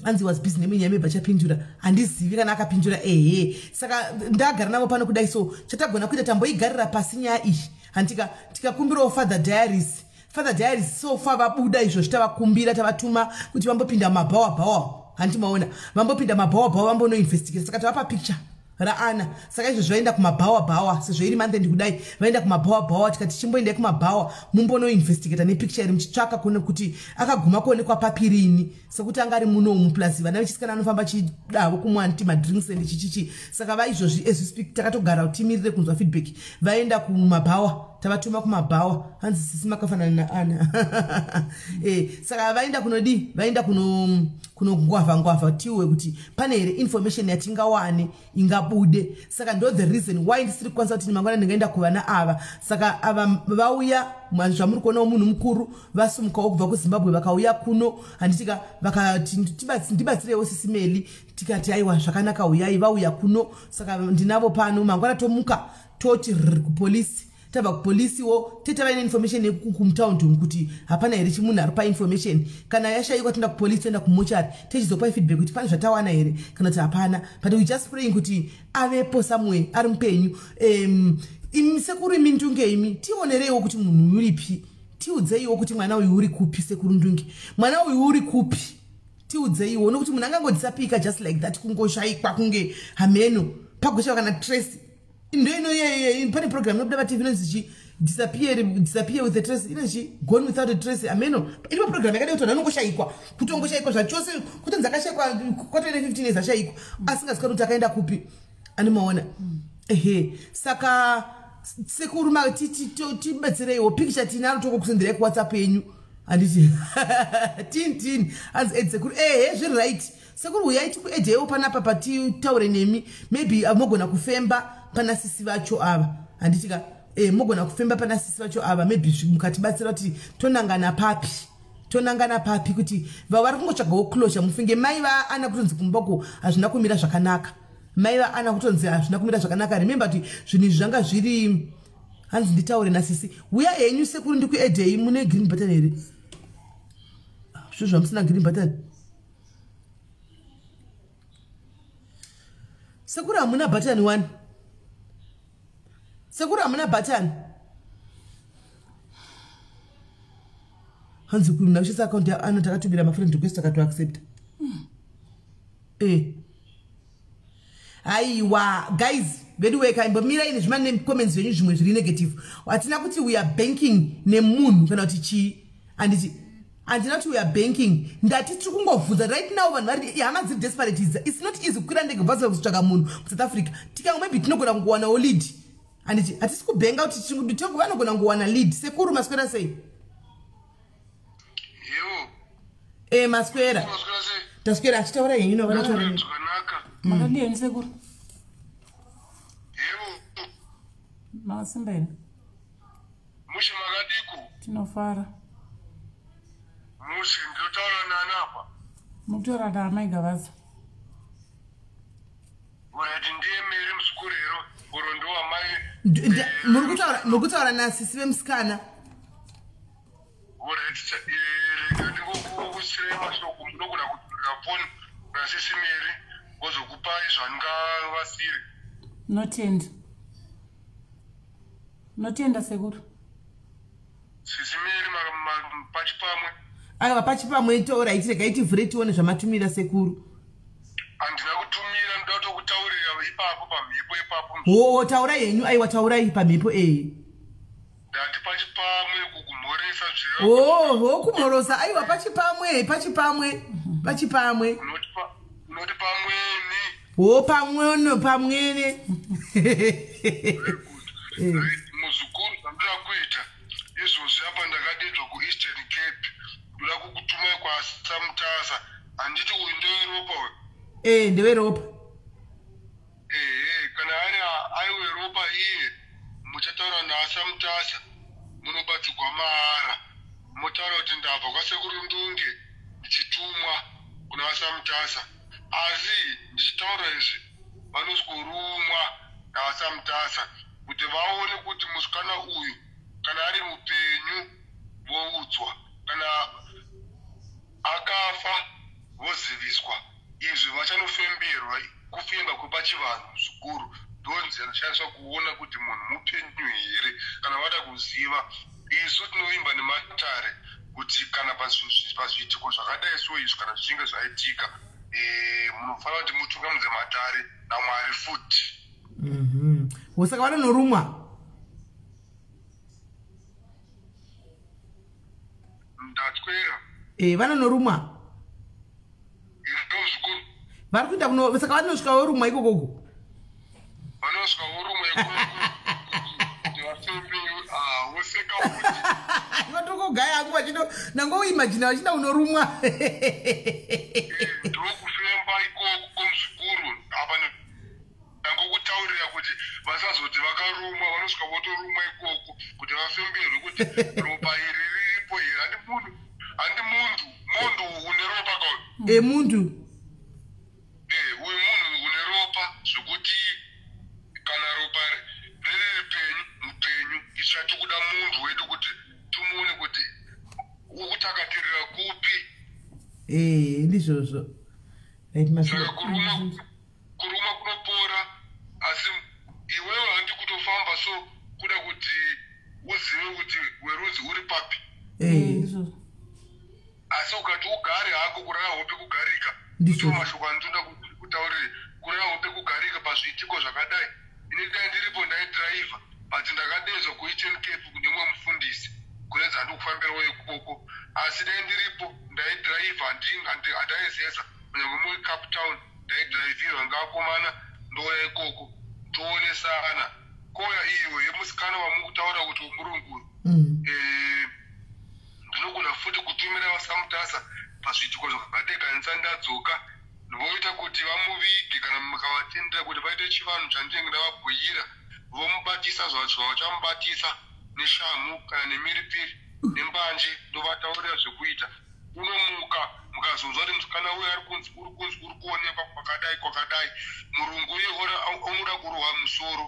anzi was busy nemunyaya, maybe achapindura, handizivi kana akapindura. Ehe, saka ndagara navo pano kudai. So chatagona kuita, tamboigarira pasi nyaya iyi, handika? Tikakumbirawo Father Diaries. Father Diaries so far vabuda izvozvi, tavakumbira, tavatuma kuti vambopinda mabhawa bhawa, handiti maona? Vambopinda mabhawa bhawa, vambonoinvestigate. Saka tavapa picture raAna. Saka izvozvi vaenda kumabhawa bhawa, sezvo iri month end kudai, vaenda kumabhawa bhawa. Tikati chimboendai kumabhawa, mumbonoinvestigata nepicture iri, muchitsvaka kuone kuti akaguma kuonekwa papirini, sekuti anga ari munomu. Plus vana vechisikana anofamba chidavo kumwa nti madrinks and chichichi. Saka vaizvozvi, as we speak, takatogara kuti timirire kunzwa feedback. Vaenda kumabhawa, tavatuma kumabhawa. Hanzi, "Sisi makafanana naAna." Saka vaenda kunodii? Vaenda kunongwavha ngwavha, tiwe kuti pane here information yatingawane ingabude. Saka ndo the reason why ndisiri kukwanisa kuti mangwana ndingaenda kuvana ava. Saka ava vauya, zvamuri kuonawo, munhu mukuru, vasumukawo kubva kuZimbabwe, vakauya kuno, handitika? Vakati, "Ndibatsirewo Sisi Meli." Tikati, "Aiwa, zvakanaka, uyai." Vauya kuno, saka ndinavo pano. Mangwana tomuka, toti rr kupolisi. Tabva kupolisiwo, tete vaine information yekumutaundi umu kuti hapana here chimunhu ari painformation. Kana yashayikwa, toenda kupolisi, toenda kumochari, tichizopai feedback kuti pane zvatawana here kana kuti hapana. But we just praying kuti avepo somewhere, ari mupenyu. Imi sekuru, imi Ndunge, imi tionereiwo kuti munhu uripi. Tiudzeiwo kuti mwana uyu uri kupi. Sekuru Ndunge, mwana uyu uri kupi? Tiudzeiwo, nokuti munhu angangodisapika just like that, kungoshayikwa kunge hameno, pagoshaiwa kana trace. Ndo ino pane program inobuda paTV inonzi chi Disappear with a trace, inochi gone without a trace. Ameno iripo program yakadai kuti vanhu vanongoshayikwa, kutongoshayikwa zvachose, kutonzi akashayikwa kwatove ne15 years ashayikwa, asingazikani kuti akaenda kupi. Animaona? Ehe, saka sekuru, tibetsereiwo. Picture tinaro, tokokusenderai kuWhatsApp yenyu, handiti? Tin tin anzi add sekuru. Ehe, zviri right sekuru, uyai tikuaddeiwo panapa patitaure nemi. Maybe mogona kufemba pana sisi vacho ava, handitika? Mogona kufemba pana sisi vacho ava, maybe mukatibatsira kuti tonangana papi, tonangana papi, kuti vari kungotsvagawo closure. Mufunge mai vaana kutonzi kumbako hazvina kumira zvakanaka, mai vaana kutonzi hazvina kumira zvakanaka. Remember kuti zvinhu izvi zvanga zviri. Hanzi nditaure nasisi. Uya henyu sekuru, ndikuaddei. Mune green button here? Zvo zvamusina green button, sekuru, hamuna button one. Sekuru, hamuna button. Hanzi kuna kushandisa account yaano, takatumira mafriend request, akatoaccepta. Aiwa guys, veduweka, imbomirai nezvima comments zvenyu zvimwe zviri negative. Hatina kuti we are banking nemunhu kana kuti chii, handiti? Handina kuti we are banking. Ndati tiri kungovhunza right now. Vanhu vari hama dziri desperate idzi. It's not easy kukwira ndege kubva kutsvaga munhu muSouth Africa. Tikango maybe tinogona kungowana lead, handiti? Hatisi kubhenga kuti vanogona kungowana lead. Sekuru, maswera sei? Yebo. Maswera. Maswera sei? Taswera, achitaura henyu navanotaura. Zvakanaka. Makadini sekuru? Yebo. Makasimba here? Mushe, makadiko? Tinofara. Mushe, ndinotaura nani apa? Mukutaura naamai Gavaza. Urati ndiye Meri muzukuru here uro ndowamai? Muri kutaura nasisi vemusikana. Urati, rega ndingokusirai mashoko. Munogona kuturira foni nasisi Meri, vozokupai zvandingavasiri. Notenda, notenda sekuru. Sisi Meri, pachi pamwe. Aiwa, pachi pamwe torai, regai tivhure tione zvamatumira sekuru. Handina kutumira, ndoda kutokutaurira ipapo pamhepo ipapo. Ho, taurai henyu. Aiwa, taurai pamhepo, ee. Ndati pachi pamwe, kukumhoresa zviro. Ho, kumhorosa. Aiwa, pachi pamwe, pachi pamwe, pachi pamwe. Unoti pamweni. Ho, pamweno, pamwene. Muzukuru, zvandoda kuita izvozvi apa, ndakadedzwa kuEastern Cape, ndoda kukutumai kwaSamutasa, handiti? Uyu ndeweropa uyu? E, ndeweropa. Ehe, kana ari aiweropa iye, muchataura naSamutasa, munobatsigwa mahara. Motaura kuti ndabva kwasekuru Ndunge ndichitumwa kuna vaSamutasa. Asi ndichitaura izvi, vanosworumwa navaSamutasa kuti vaone kuti musikana uyu kana ari mupenyu voudzwa, kana akafa voziviswa. Izvi vachanofemberwa, kufemba kwepachivanhu zvikuru, ndonzira inoshandiswa kuona kuti munhu mupenyu here. Kana vada kuziva, isu tinovimba nematare kuti kana pazviitiko zvakadai so izvi, kana zvichinge zvaitika, munofanira kuti mutungamidze matare naMwari futi. Saka vanonorumwa? Ndatswera. E, vanonorumwa. Ndo zvikuru. Vari kuita kuno, saka vanosvika vorumwa ikokoko? Vanosvika vorumwa ikoko kuti vafembewe. Woseka futi. Vatokogaya hangu vachino nangoimagina vachida unorumwa. Ndokufemba ikoko muzukuru. Apa ndangokutaurira kuti vasazoti vakarumwa, vanosvika votorumwa ikoko kuti vafemberwe kuti ropa iri riripo here. Handi munhu, handi muntu, muntu une ropa kauyu? E, muntu. Uyu munhu une ropa, zvekuti kana ropa riri ripenyu, mupenyu. Isu tikuda munhu wedu kuti timuone kuti ukutakatirira kupi. E, ndizvozvo. Right, saka kuruma kunopora, asi iwewe handi kutofamba so kuda kuti uzive kuti werudzi uri papi. Ndizvozvo. Asi ukati ugare hako, kurara hope kugarika. Ndizvo. Ndiwo mashoko andinoda kutaurire. Kurara hope kugarika pazviitiko zvakadai. Ini dai ndiripo ndaidhiraivha. But ndakadezwa kuEastern Cape kune mumwe mufundisi kune dzandikufambirawo ikoko. Asi dai ndiripo ndaidhiraivha, handaizeza kunyange muCape Town ndaidhiraivhirwa ngakomana, ndouya ikoko toonesana. Koya iyo yemusikana wamukutaura kuti womurunguru, ndinogona futi kutumira vaSamutasa pazviitiko zvakadekanisa ndadzoka, voita kuti vamuvige kana mukavatendera kuti vaite chivanhu chandinenge ndavabhuyira, vomubatisa zvavachamubatisa neshamhu kana nemiripiri nembanje, ndovataurira zvekuita. Unomuka mukazonzwa kuti musikana uyo ari kunzi uri kunzi uri kuonekwa kwakadai kwakadai, murungu uye unoda kurohwa musoro.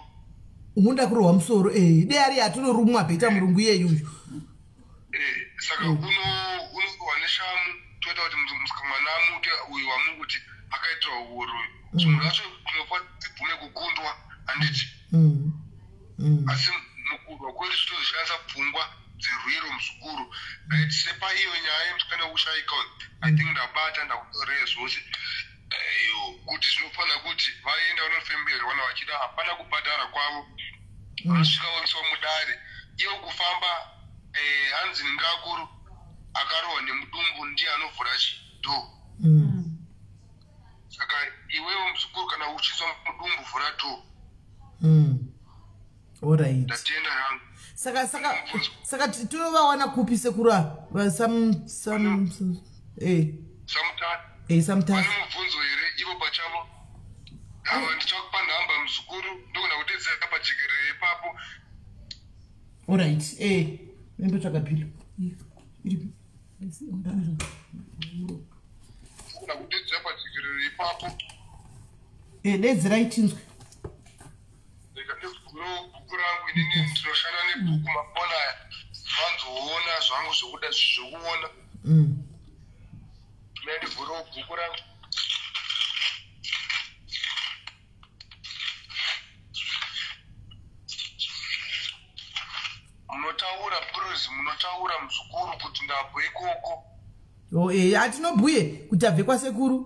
Unoda kurohwa musoro, e dei ari atinorumwa bheta murungu iyeyu uyu. Saka unorohwa neshamu, toita kuti mwana amuke uyu wamukuti akaitirwa uori uyu. Zvinhu zvacho tinofanira tibvume kukundwa, handiti? Asi mukurwa kwedu totozoshandisa pfungwa dzerwiro, muzukuru. Right, sepaiyo nyaya yemusikana wekushaika, I think ndabata, ndakutaurira zvose kuti zvinofanira kuti vaenda vanofemberwa navachida, hapana kubhadhara kwavo, vanosvika voiswa mudare. Ivo kufamba, hanzi ngakuru akarohwa nemudumbu ndiye anovhura chido. Saka iwewo muzukuru, kana uchiswa mudumbu, vhura door. Alright. Ndatenda hangu. Saka tinovawana kupi sekuru ava? Sam sam eh Samutasa. Samutasa. Vane mubvunzo here ivo pachavo ava? Ndichakupa nhamba, muzukuru, ndogona kutedzera pajekerere ipapo. Alright, imbotsvaga pilo iripi. Ndogona kutedzera pajekerere ipapo. Dedzirai tinzwe. Ndikandivhurewo bhuku rangu, inini ndinoshanda nebhuku mafoni aya, vanzoona zvangu zvokuda zvokuona. Ndivhurewo bhuku rangu. Munotaura puruzi, munotaura muzukuru kuti ndabva ikoko. O hatinobhuye kuti abve kwasekuru.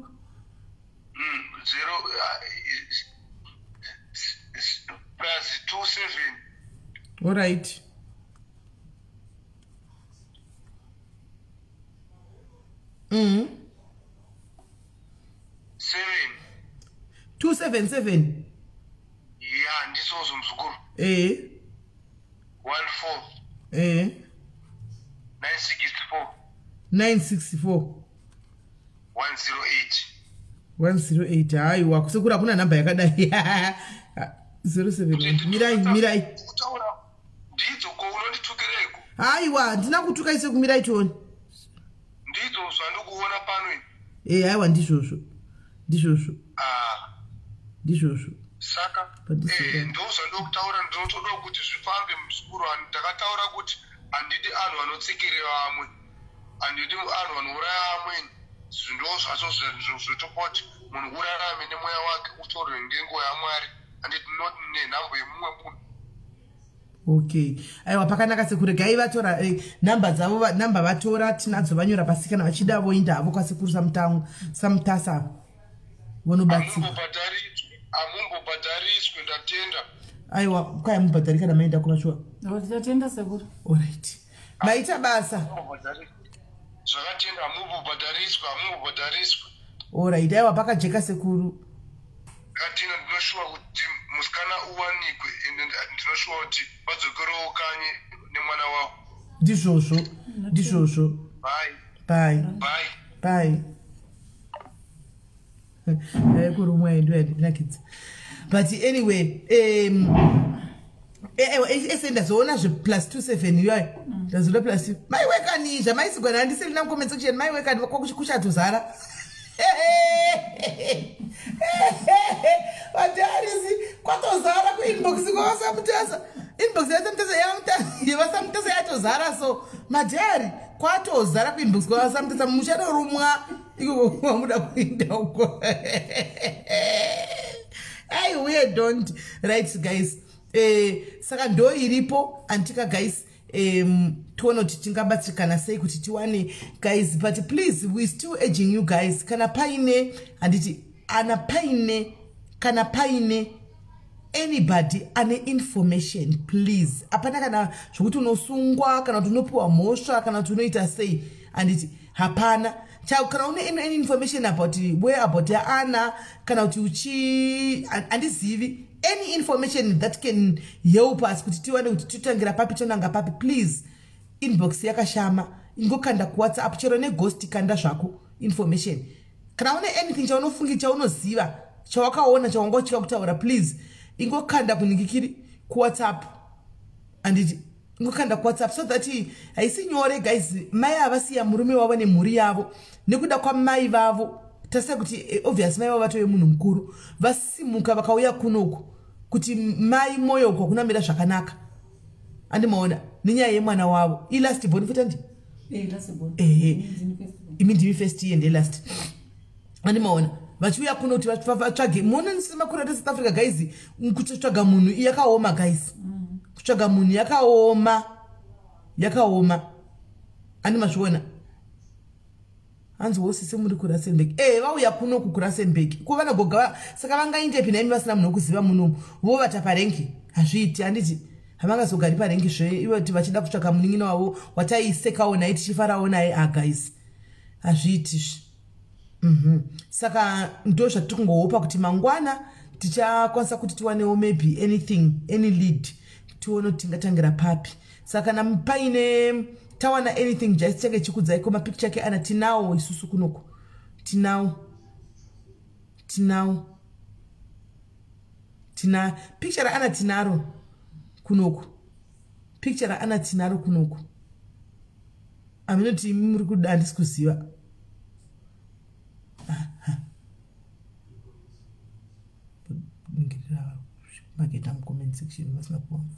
0 +27. Alright. 7. 277. Ya, ndizvozvo muzukuru. 14. 964. 964. 108. 108. Haiwa, kusekuru hakuna nhamba yakadai. 071, mirai, mirai. Kutaura ndidzo, ko unonditukireko? Haiwa, handina kutuka ise, kumirai tione. Ndidzo zvandikuona pano ini. Haiwa, ndizvozvo, ndizvozvo. Ah. Ndizvozvo. Saka Pandisura. Ndo zvandokutaura, ndinotoda kuti zvifambe muzukuru. Ndakataura kuti handidi anhu anotsikirira vamwe, handidi anhu vanouraya amweni. Ndo zvacho zvotopa kuti munhu urarame nemweya wake utorwe ngenguva yaMwari, handiti? Not nenhambo yemumwe munhu. Okay, aiwa, pakanaka sekuregai vatora nhamba dzavo, nhamba vatora tinadzo, vanyora pasi. Kana vachida voinda havo kwasekuru Samutasa vonobatsira. Hamumbobhadhariswe, ndatenda. Aiwa, kwai mubhadhari kana maenda kuvashuwa. Tatenda sekuru. Alright, maita basa. Hamumbobhadhariswe. Zvakatenda, hamumbobhadhariswe, hamumbobhadhariswe. Alright, aiwa, pakajeka sekuru. Katina, ndinoshuwa kuti musikana uwanikwe, ende ndinoshuwa kuti vadzokerewo kanyi nemwana wavo. Ndizvozvo, ndizvozvo. Bye. Bye. Bye. Bye. Kurumwa ndo yandinakidza, but anyway, ese ndazoona zve +27 iyoyo, ndazoona plus two. Maiwekani zvamaisigwana, handisirina mucomment section. Maiwekani, kuchatozara vatarisi, kwatozara kuinbox kwavaSamutasa. Inbox yaSamutasa, yevaSamutasa yatozara. So madhari, kwatozara kuinbox kwavaSamutasa. Muchanorumwa ikoko kwamuda kuinda uko. Ai, we don't. Right guys, saka ndo iripo antika guys. Tione kuti tingabatsirikana sei kuti tiwane guys. But please, we still urging you guys, kana paine, handiti, ana paine, kana paine Anybody ane information, please. Hapana kana zvokuti unosungwa, kana kuti unopiwa mhosva, kana kuti unoita sei, handiti? Hapana. Kana une any information about where about yaAna, kana kuti uchi, handizivi, any information that can help us kuti tiwane kuti totangira papi, tonanga papi, please, inbox yakashama. Ingokanda kuWhatsApp, chero neghost, kanda zvako information. Kana une anything chaunofungi, chaunoziva, chawakaona, chawanga uchika kutaura, please, ingokanda kuningikiri kuWhatsApp, handiti? Ingokanda kuWhatsApp so that haisi nyore, guys. Mai havasiya murume wavo nemhuri yavo nekuda kwamai vavo. Tasai kuti obvious mai vavo vatove munhu mukuru, vasimuka vakauya kunoku kuti mai moyo uko kunamira zvakanaka, andimaona, nenyaya yemwana wavo, ilast born futi, andi? Ehe, imi ndimi first year, ndelast, andimaona? Vachiuya kuno kuti vatsvage. Muona semakuru ati South Africa, guys, kutsvaga munhu yakaoma, guys. Kutsvaga munhu yakaoma, yakaoma, andi mazviona? Hanzi wosise muri kuRustenburg. E, vauya kunoku kuRustenburg ko vanagoga, saka vangaindepi naimi vasina munhu wekuziva munomu? Vovata parank, hazviiti, handiti? Havangazogari parank zve ivoti vachida kutsvaka munin'ina wavo wataisekawo naye, tichifarawo naye. Aguys, ah, hazviiti. Saka ndo zvatiri kungohopa kuti mangwana tichakwanisa kuti tiwanewo maybe anything, any lead, tione kuti tingatangira papi. Saka kana paine tawana anything, just change chikudzai. Ko mapicture ake ana tinawo isusu kunoku, tinawo, tinawo, tina picture raana tinaro kunoku, picture raana tinaro kunoku. Aminoti imi muri kuda, handisi kuziva. Mageta mucomment section vasina kuva mvumo.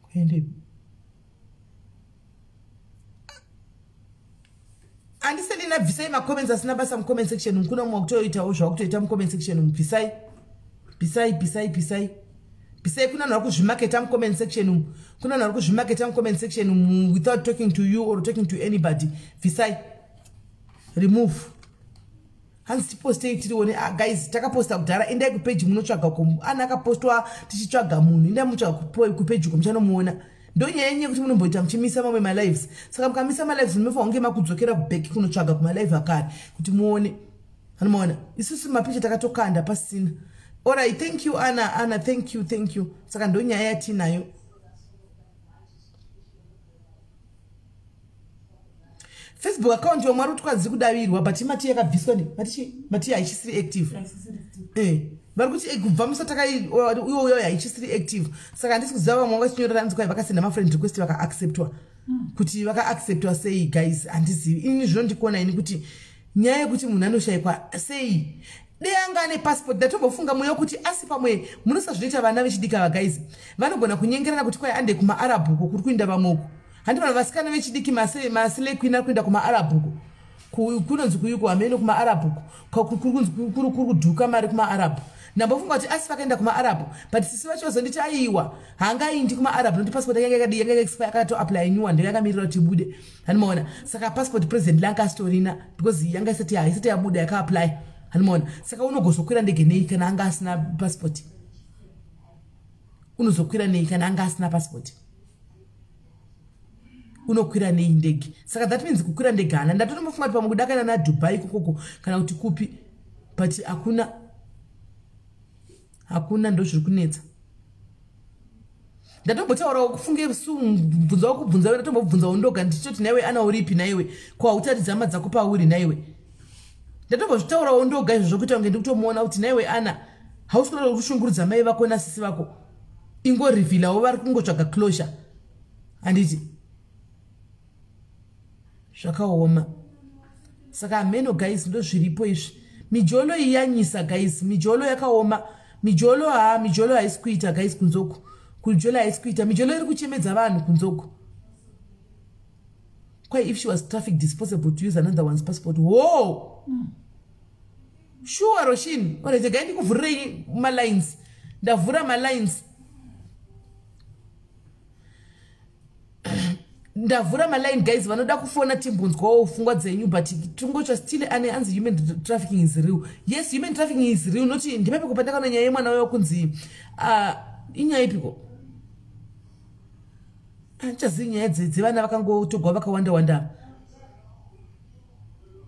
Kuendepi? Andiselina, bvisai macomments asina basa mucomment section. Kuna mumwe wakutoitawo zvakutoita mucomment section. Bvisai, bvisai, bvisai, bvisai, bvisai. Kuna vanhu vari kuzvimaketa mucomment section umu. Kuna vanhu vari kuzvimaketa mucomment section umu without talking to you or talking to anybody. Bvisai, remove. Hanzi tipostei tirione. Ah, guys, takaposta kudhara. Endai kupeji munotsvaga ko ana akapostwa tichitsvaga munhu. Endai munotsvaga kupeji ko, muchanomuona. Ndonyaya yenyu yekuti munomboita muchimisa mamwe malives. Saka mukamisa malives, munofanira kunge makudzokera kuback kunotsvaga kumalive akare kuti muone. Anomaona, isusu mapicha takatokanda pasina. Alright, thank you, Ana. Ana, thank you, thank you. Saka ndonyaya yatinayo. Facebook account yomwe ari kuti kwadziri kudavirwa, but mati yakabviswa ne mati, mati haichisiri active. Vari kuti kubva musati iwo uyo haichisiri active. Saka handisi kuziva. Vamwe vangachinyorera nzi kwai vakasenda mafriend request, vakaacceptwa. Kuti vakaacceptwa sei, guys, handizivi ini. Zvinondikona ini kuti nyaya yekuti munhu anoshayikwa sei, dei anga ane passport. Ndatombofunga mweya kuti asi pamwe munosazvinoita vana vechidiki ava, guys, vanogona kunyengerana kuti kwai ande kumaarabhu uko kuri kuinda vamwe uko, handi? Vanhu vasikana vechidiki, maslay queen, ari kuenda kumaarabhu uko, kunonzi kuyuko, hamene kumaarabhu kuri kunzi kuri kudhuka mari kumaarabhu. Ndambofunga kuti asi vakaenda kumaarabhu, but sisi vacho vazonditi aiwa, haangaindi kumaarabhu nokuti passport yanga yakadi, yanga expire, akatoapply new one, ndeyakamirira kuti ibude, handimaona? Saka passport present langa asitorina because yanga isati, haisati yabuda, yakaapply, handimaona? Saka unogozokwira ndege nei kana anga asina passport? Unozokwira nei kana anga asina passport? Unokwira nei ndege? Saka that means kukwira ndege hana. Ndatotombofunga kuti pamwe kudakana naDubai kokoko kana kuti kupi, but hakuna, hakuna. Ndo zviri kunetsa. Ndatombotaurawo kufunge bvunzawo, kubvunza, ndatombobvunzawo ndoga ndichitoti, "Naiwe ana, uripi naiwe? Ko hautaridzi hama dzako pauri naiwe?" Ndatombozvitaurawo ndoga izvozvo kuita kunge ndikutomuona kuti, "Naiwe ana, hausi kuda kushungurudza mai vako nasisi vako. Ingorevealawo, vari kungotsvaga closure, handiti?" Zvakaoma. Saka hameno, guys, ndo zviripo izvi. Mijolo iyi yanyisa, guys. Mijolo yakaoma, mijolo. Ha, mijolo haisi kuita, guys, kunzoku. Mijolo haisi kuita, mijolo iri kuchemedza vanhu kunzoku. Kwai if she was trafficked, it's possible to use another one's passport. Wo sure, Roshin. Alright, gai ndikuvhurirei malines. Ndavhura malines. Ndavhura maline guys, vanoda kufona timbonzwawo pfungwa dzenyu, but tingotsva still ane anzi human trafficking is real. Yes, human trafficking is real. Noti ndipepiko pandakaona nyaya yemwana wayo kunzi inyaya ipiko? Handichazivi nyaya dzevana vakangotogwa vakawanda wanda.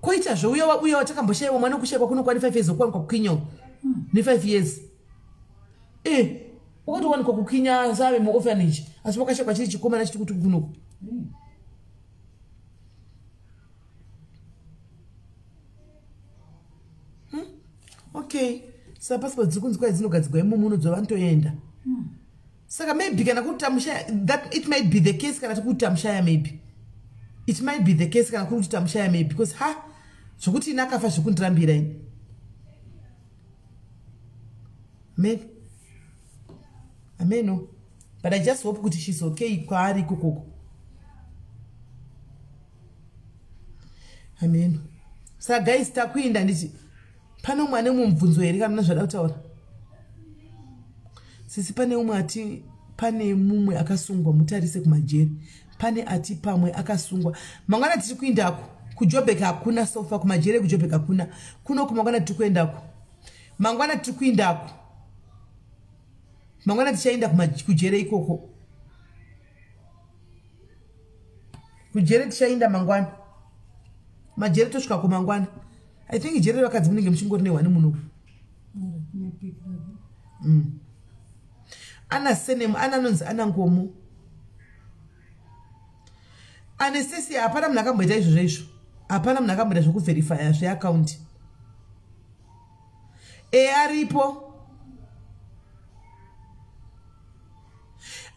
Koitazve uya uya watakamboshayiwa mwana wekushayikwa kunokwani 5 years, okuwanikwa kuKenya ne5 years. Wakatowanikwa kuKenya save muorphanage, asi wakashayikwa chiri chikomana chiti kuti kunoku. Okay, saka passport dziri kunzi kwai dzinogadzirwa imomo unodzva vanotoenda. Saka maybe kana kuri tamushaya, that it might be the case. Kana tikuti tamushaya, maybe it might be the case. Kana kuri kuti tamushaya, maybe, because ha, zvokuti ini akafa zvekundirambira ini, maybe ameno. But I just hope kuti she's okay kwaari ikokoko, ameno. Saka guys, takuinda nditi pane umwe ane mumwe mubvunzo here kana zvada kutaura? Sisi, pane umwe ati pane mumwe akasungwa, mutarise kumajeri. Pane ati pamwe akasungwa. Mangwana tiri kuindako kuJobek, hakuna sofa kumajeri ekuJobek, hakuna kunoku. Mangwana tiri kuendako, mangwana tiri kuindako, mangwana tichaenda kujere ikoko. Kujere tichaenda mangwana, majere tosvika kumangwana. I think jere revakadzi munenge muchingori nehwani munoku. Ana senemu, ana anonzi ana Ngomo Anastasia. Hapana munhu akamboita izvozvo izvo, hapana munhu akamboita zvekuverifya zveakaunti. Aripo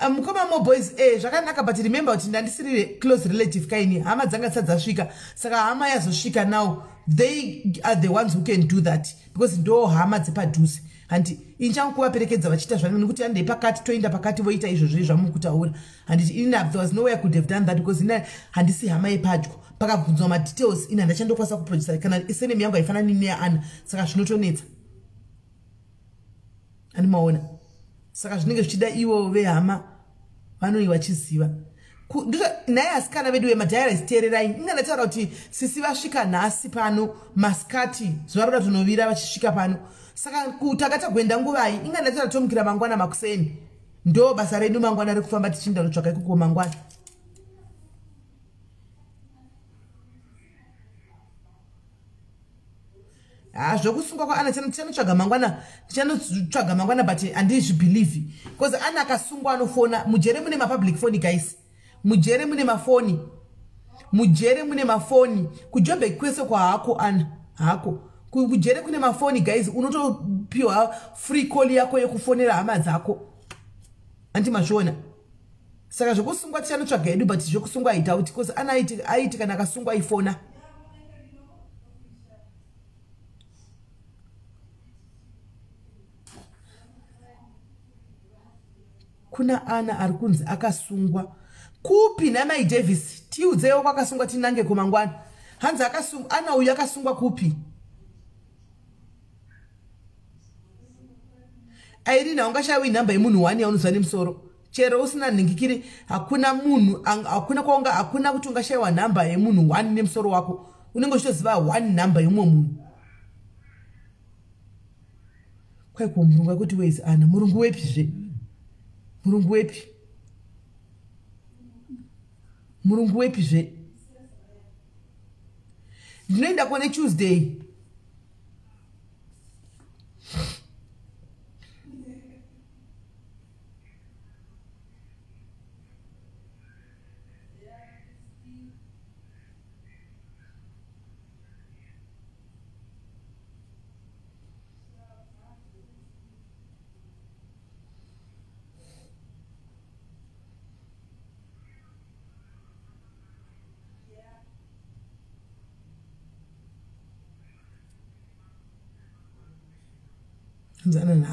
mukoma mo boys. Zvakanaka, but remember kuti ndandisiri close relative kaini, hama dzanga dzisati dzasvika. Saka hama yazosvika, now they are the ones who can do that, because ndo hama dzepadhuze. Handi inchangukuvaperekedza vachiita zvangu nekuti handei pakati, toenda pakati, voita izvozvo zvamukutaura. Handiti ini, there was no way I could have done that, because ina handisi hama yepadyo. Pakabvunzwa madetails, ini handachandokwanisa kuprodusa kana surname yangu haifanani neyaana, saka zvinotonetsa, andimaona. Saka zvinenge zvichida ivo vehama vanoi vachiziva. Nhai asikana vedu vemadiaries, teererai. Inga ndataura kuti sisi vasvika nhasi pano masikati, zuva roda tonovira vachisvika pano. Saka takata kuenda nguvai? Inga ndataura tomukira mangwana makuseni, ndo basa redu mangwana rekufamba tichiinda kunotsvaka ikoko mangwana. Ha, zvokusungwa kwaana tichanotsvaga mangwana, tichanotsvaga mangwana, but handizvibelieve because ana akasungwa anofona. Mujere mune mapublic phone guys, mujere mune mafoni, mujere mune mafoni. KuJobek kwese kwahako ana hako, kujere kune mafoni guys, unotopiwa free call yako yekufonera hama dzako, handi mazviona? Saka zvokusungwa tichanotsvaga hedu, but zvokusungwa haidoubt, because ana aiti kana akasungwa aifona. Kuna ana ari kunzi akasungwa kupi namai Davis? Tiudzeiwo kwakasungwa tinange kumangwana. Hanzi akasungwa ana uyu, akasungwa kupi? Airina, ungashayiwa inhamba yemunhu wani yaunozwa nemusoro, chero usina nhingikiri. Hakuna munhu, hakuna kwaunga, hakuna kuti ungashayiwa nhamba yemunhu wani nemusoro wako. Unenge uchitoziva one nhamba yemumwe munhu. Kwaiko murungu akuti wezi ana murungu wepizve? Murungu wepi? Murungu wepizve? Ndinoenda kone Tuesday.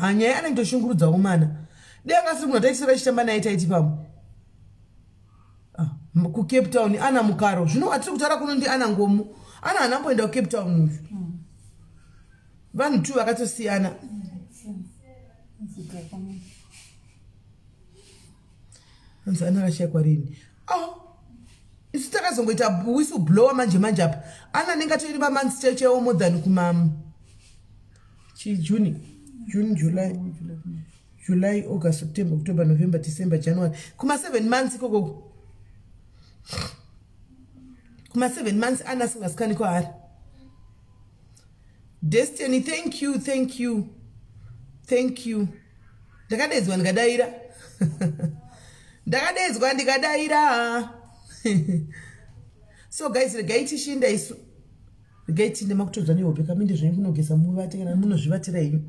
Hanyaya anenge toshungurudzawo mana dei angasiri munhu ataitisora ichitamba naye, taiti pamwe. KuCape Town ana mukaro. Zvino atiri kutaura kuno ndi ana Ngomu. Ana haanamboenda kuCape Town uyu, vanhu tu vakatosiyana. Anzi ana akashayikwa rini? Oh. Isu takazongoita whistle blower manje manje apa. Ana anenge atori mamonths chaiwo more than kuma chijuni, June, July, July, August, September, October, November, December, January, kuma 7 months ikoko, kuma 7 months ana asingasikani kwaari. Destiny, thank you, thank you, thank you. Ndakadedzwa ndikadaira, ndakadedzwa ndikadaira. So guys, regai tishinda isu, regai tinde. Makutodzwa nehope kaminde zvenyu kunogeza muvate kana munozvivatira henyu.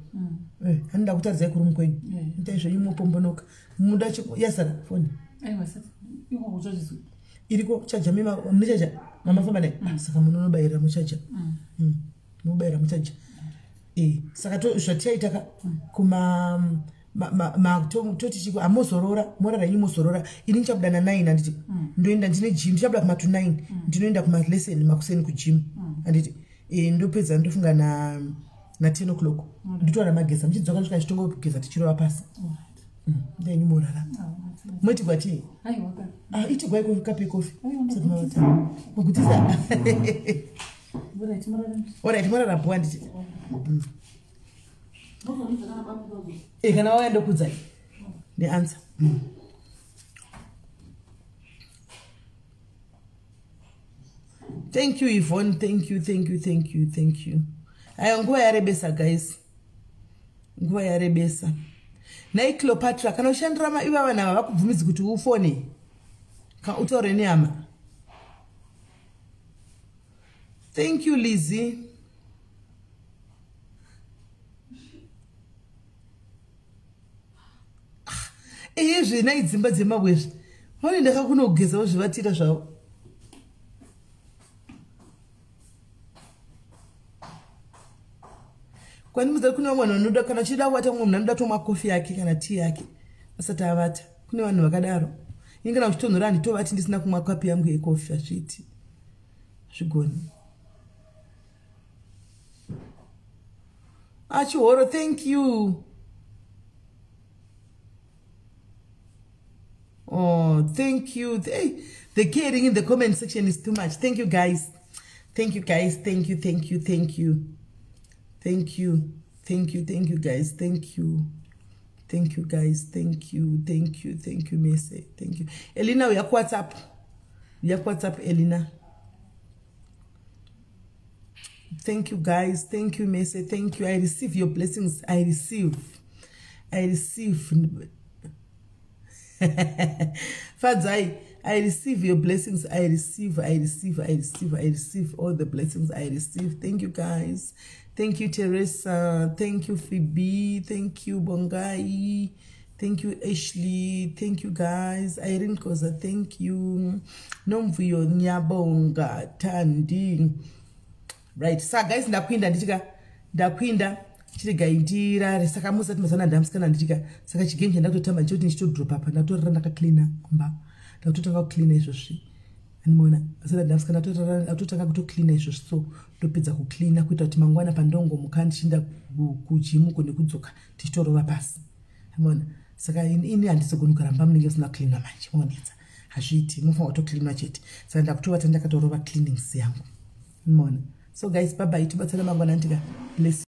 Hanida kutaridzai kurumu kwenyu. Itai zvenyu mopombonoka. Muda yazara foni iriko chaja, mune chaja mamafamba naye, saka munonobayirira muchaja, mubayira muchaja. Saka zvatichaita ka kuma toti chiko, hamozorora, morara inyu mozorora. Ini ndichabuda na9, handiti? Ndoenda, ndine gym, ndichabuda kuma to 9, ndinoenda kumalesson makuseni kugym, handiti? Ndopedza ndofunga na10 o'clock, ndotora mageza, muchidzoka ndosvika ndichitongogeza tichirova pasi. Ndenyu morara. Moitigwa chii? Itigwai kapu yekofi magutisa. Alright, morara bho, handiti? Kana wauya ndokudzai neanswer. Thank you, Yvonne. Thank you, thank you, thank you, thank you. Aiwa, nguva yarebesa guys, nguva yarebesa. Nai Cleopatra, kana ushandira iva vanhu ava vakubvumidzi kuti ufone ka utaure nehama. Thank you, Lizzie. Izvi nai dzimba dzemabwe izvi vanoenda kakunogezawo zvivatira zvavo. Kwandimudza, kune vamwe vanhu vanoda, kana uchida kuvata, mumwe munhu anoda tomwa kofi yake kana tii yake asati avata. Kune vanhu vakadaro. Ini kana uchitonhora handitovati ndisina kumwa kapu yangu yekofi, hazviiti, hazvigoni. Achihoro, thank you. Oh, thank you. Hey, the caring in the comment section is too much. Thank you guys, thank you guys, thank you, thank you, thank you, thank you, thank you, thank you guys, thank you, thank you guys, thank you, thank you, thank you mese, thank you. Elina, uya kuWhatsApp, uya kuWhatsApp, Elina. Thank you guys, thank you mese, thank you. I receive your blessings. I receive, I receive. Fadzai, I receive your blessings. I receive, I receive, I receive, I receive all the blessings. I receive. Thank you guys. Thank you, Teresa. Thank you, Phoebe. Thank you, Bongai. Thank you, Ashley. Thank you guys. Irene Koza, thank you. Nomvuyo Nyabonga Tandi. Right, so guys, ndakwinda ndichika, ndakwinda chiregai ndirare. Saka musati mazana ndamusikana ndichika, saka chigame chandakutotamba ndichoti ndichitodropa apa, ndatorara ndakaklina kumba, ndakutotanga kuklina izvozvi, andimaona? Asati ndamusikana ndakutotanga kutoklina izvozvi, so ndopedza kuklina kuita kuti mangwana pandongomuka ndichienda kujimuko nekudzoka tichitorova pasi, amaona? Saka ini handizogoni kuramba munenge usina kuklina manje, maonetsa, hazviiti, munofanira kutoklinwa chete. Saka ndakutovata ndakatorova cleanings yangu, maona? So guys, bye bye, tibatsane mangwana, ndika bless.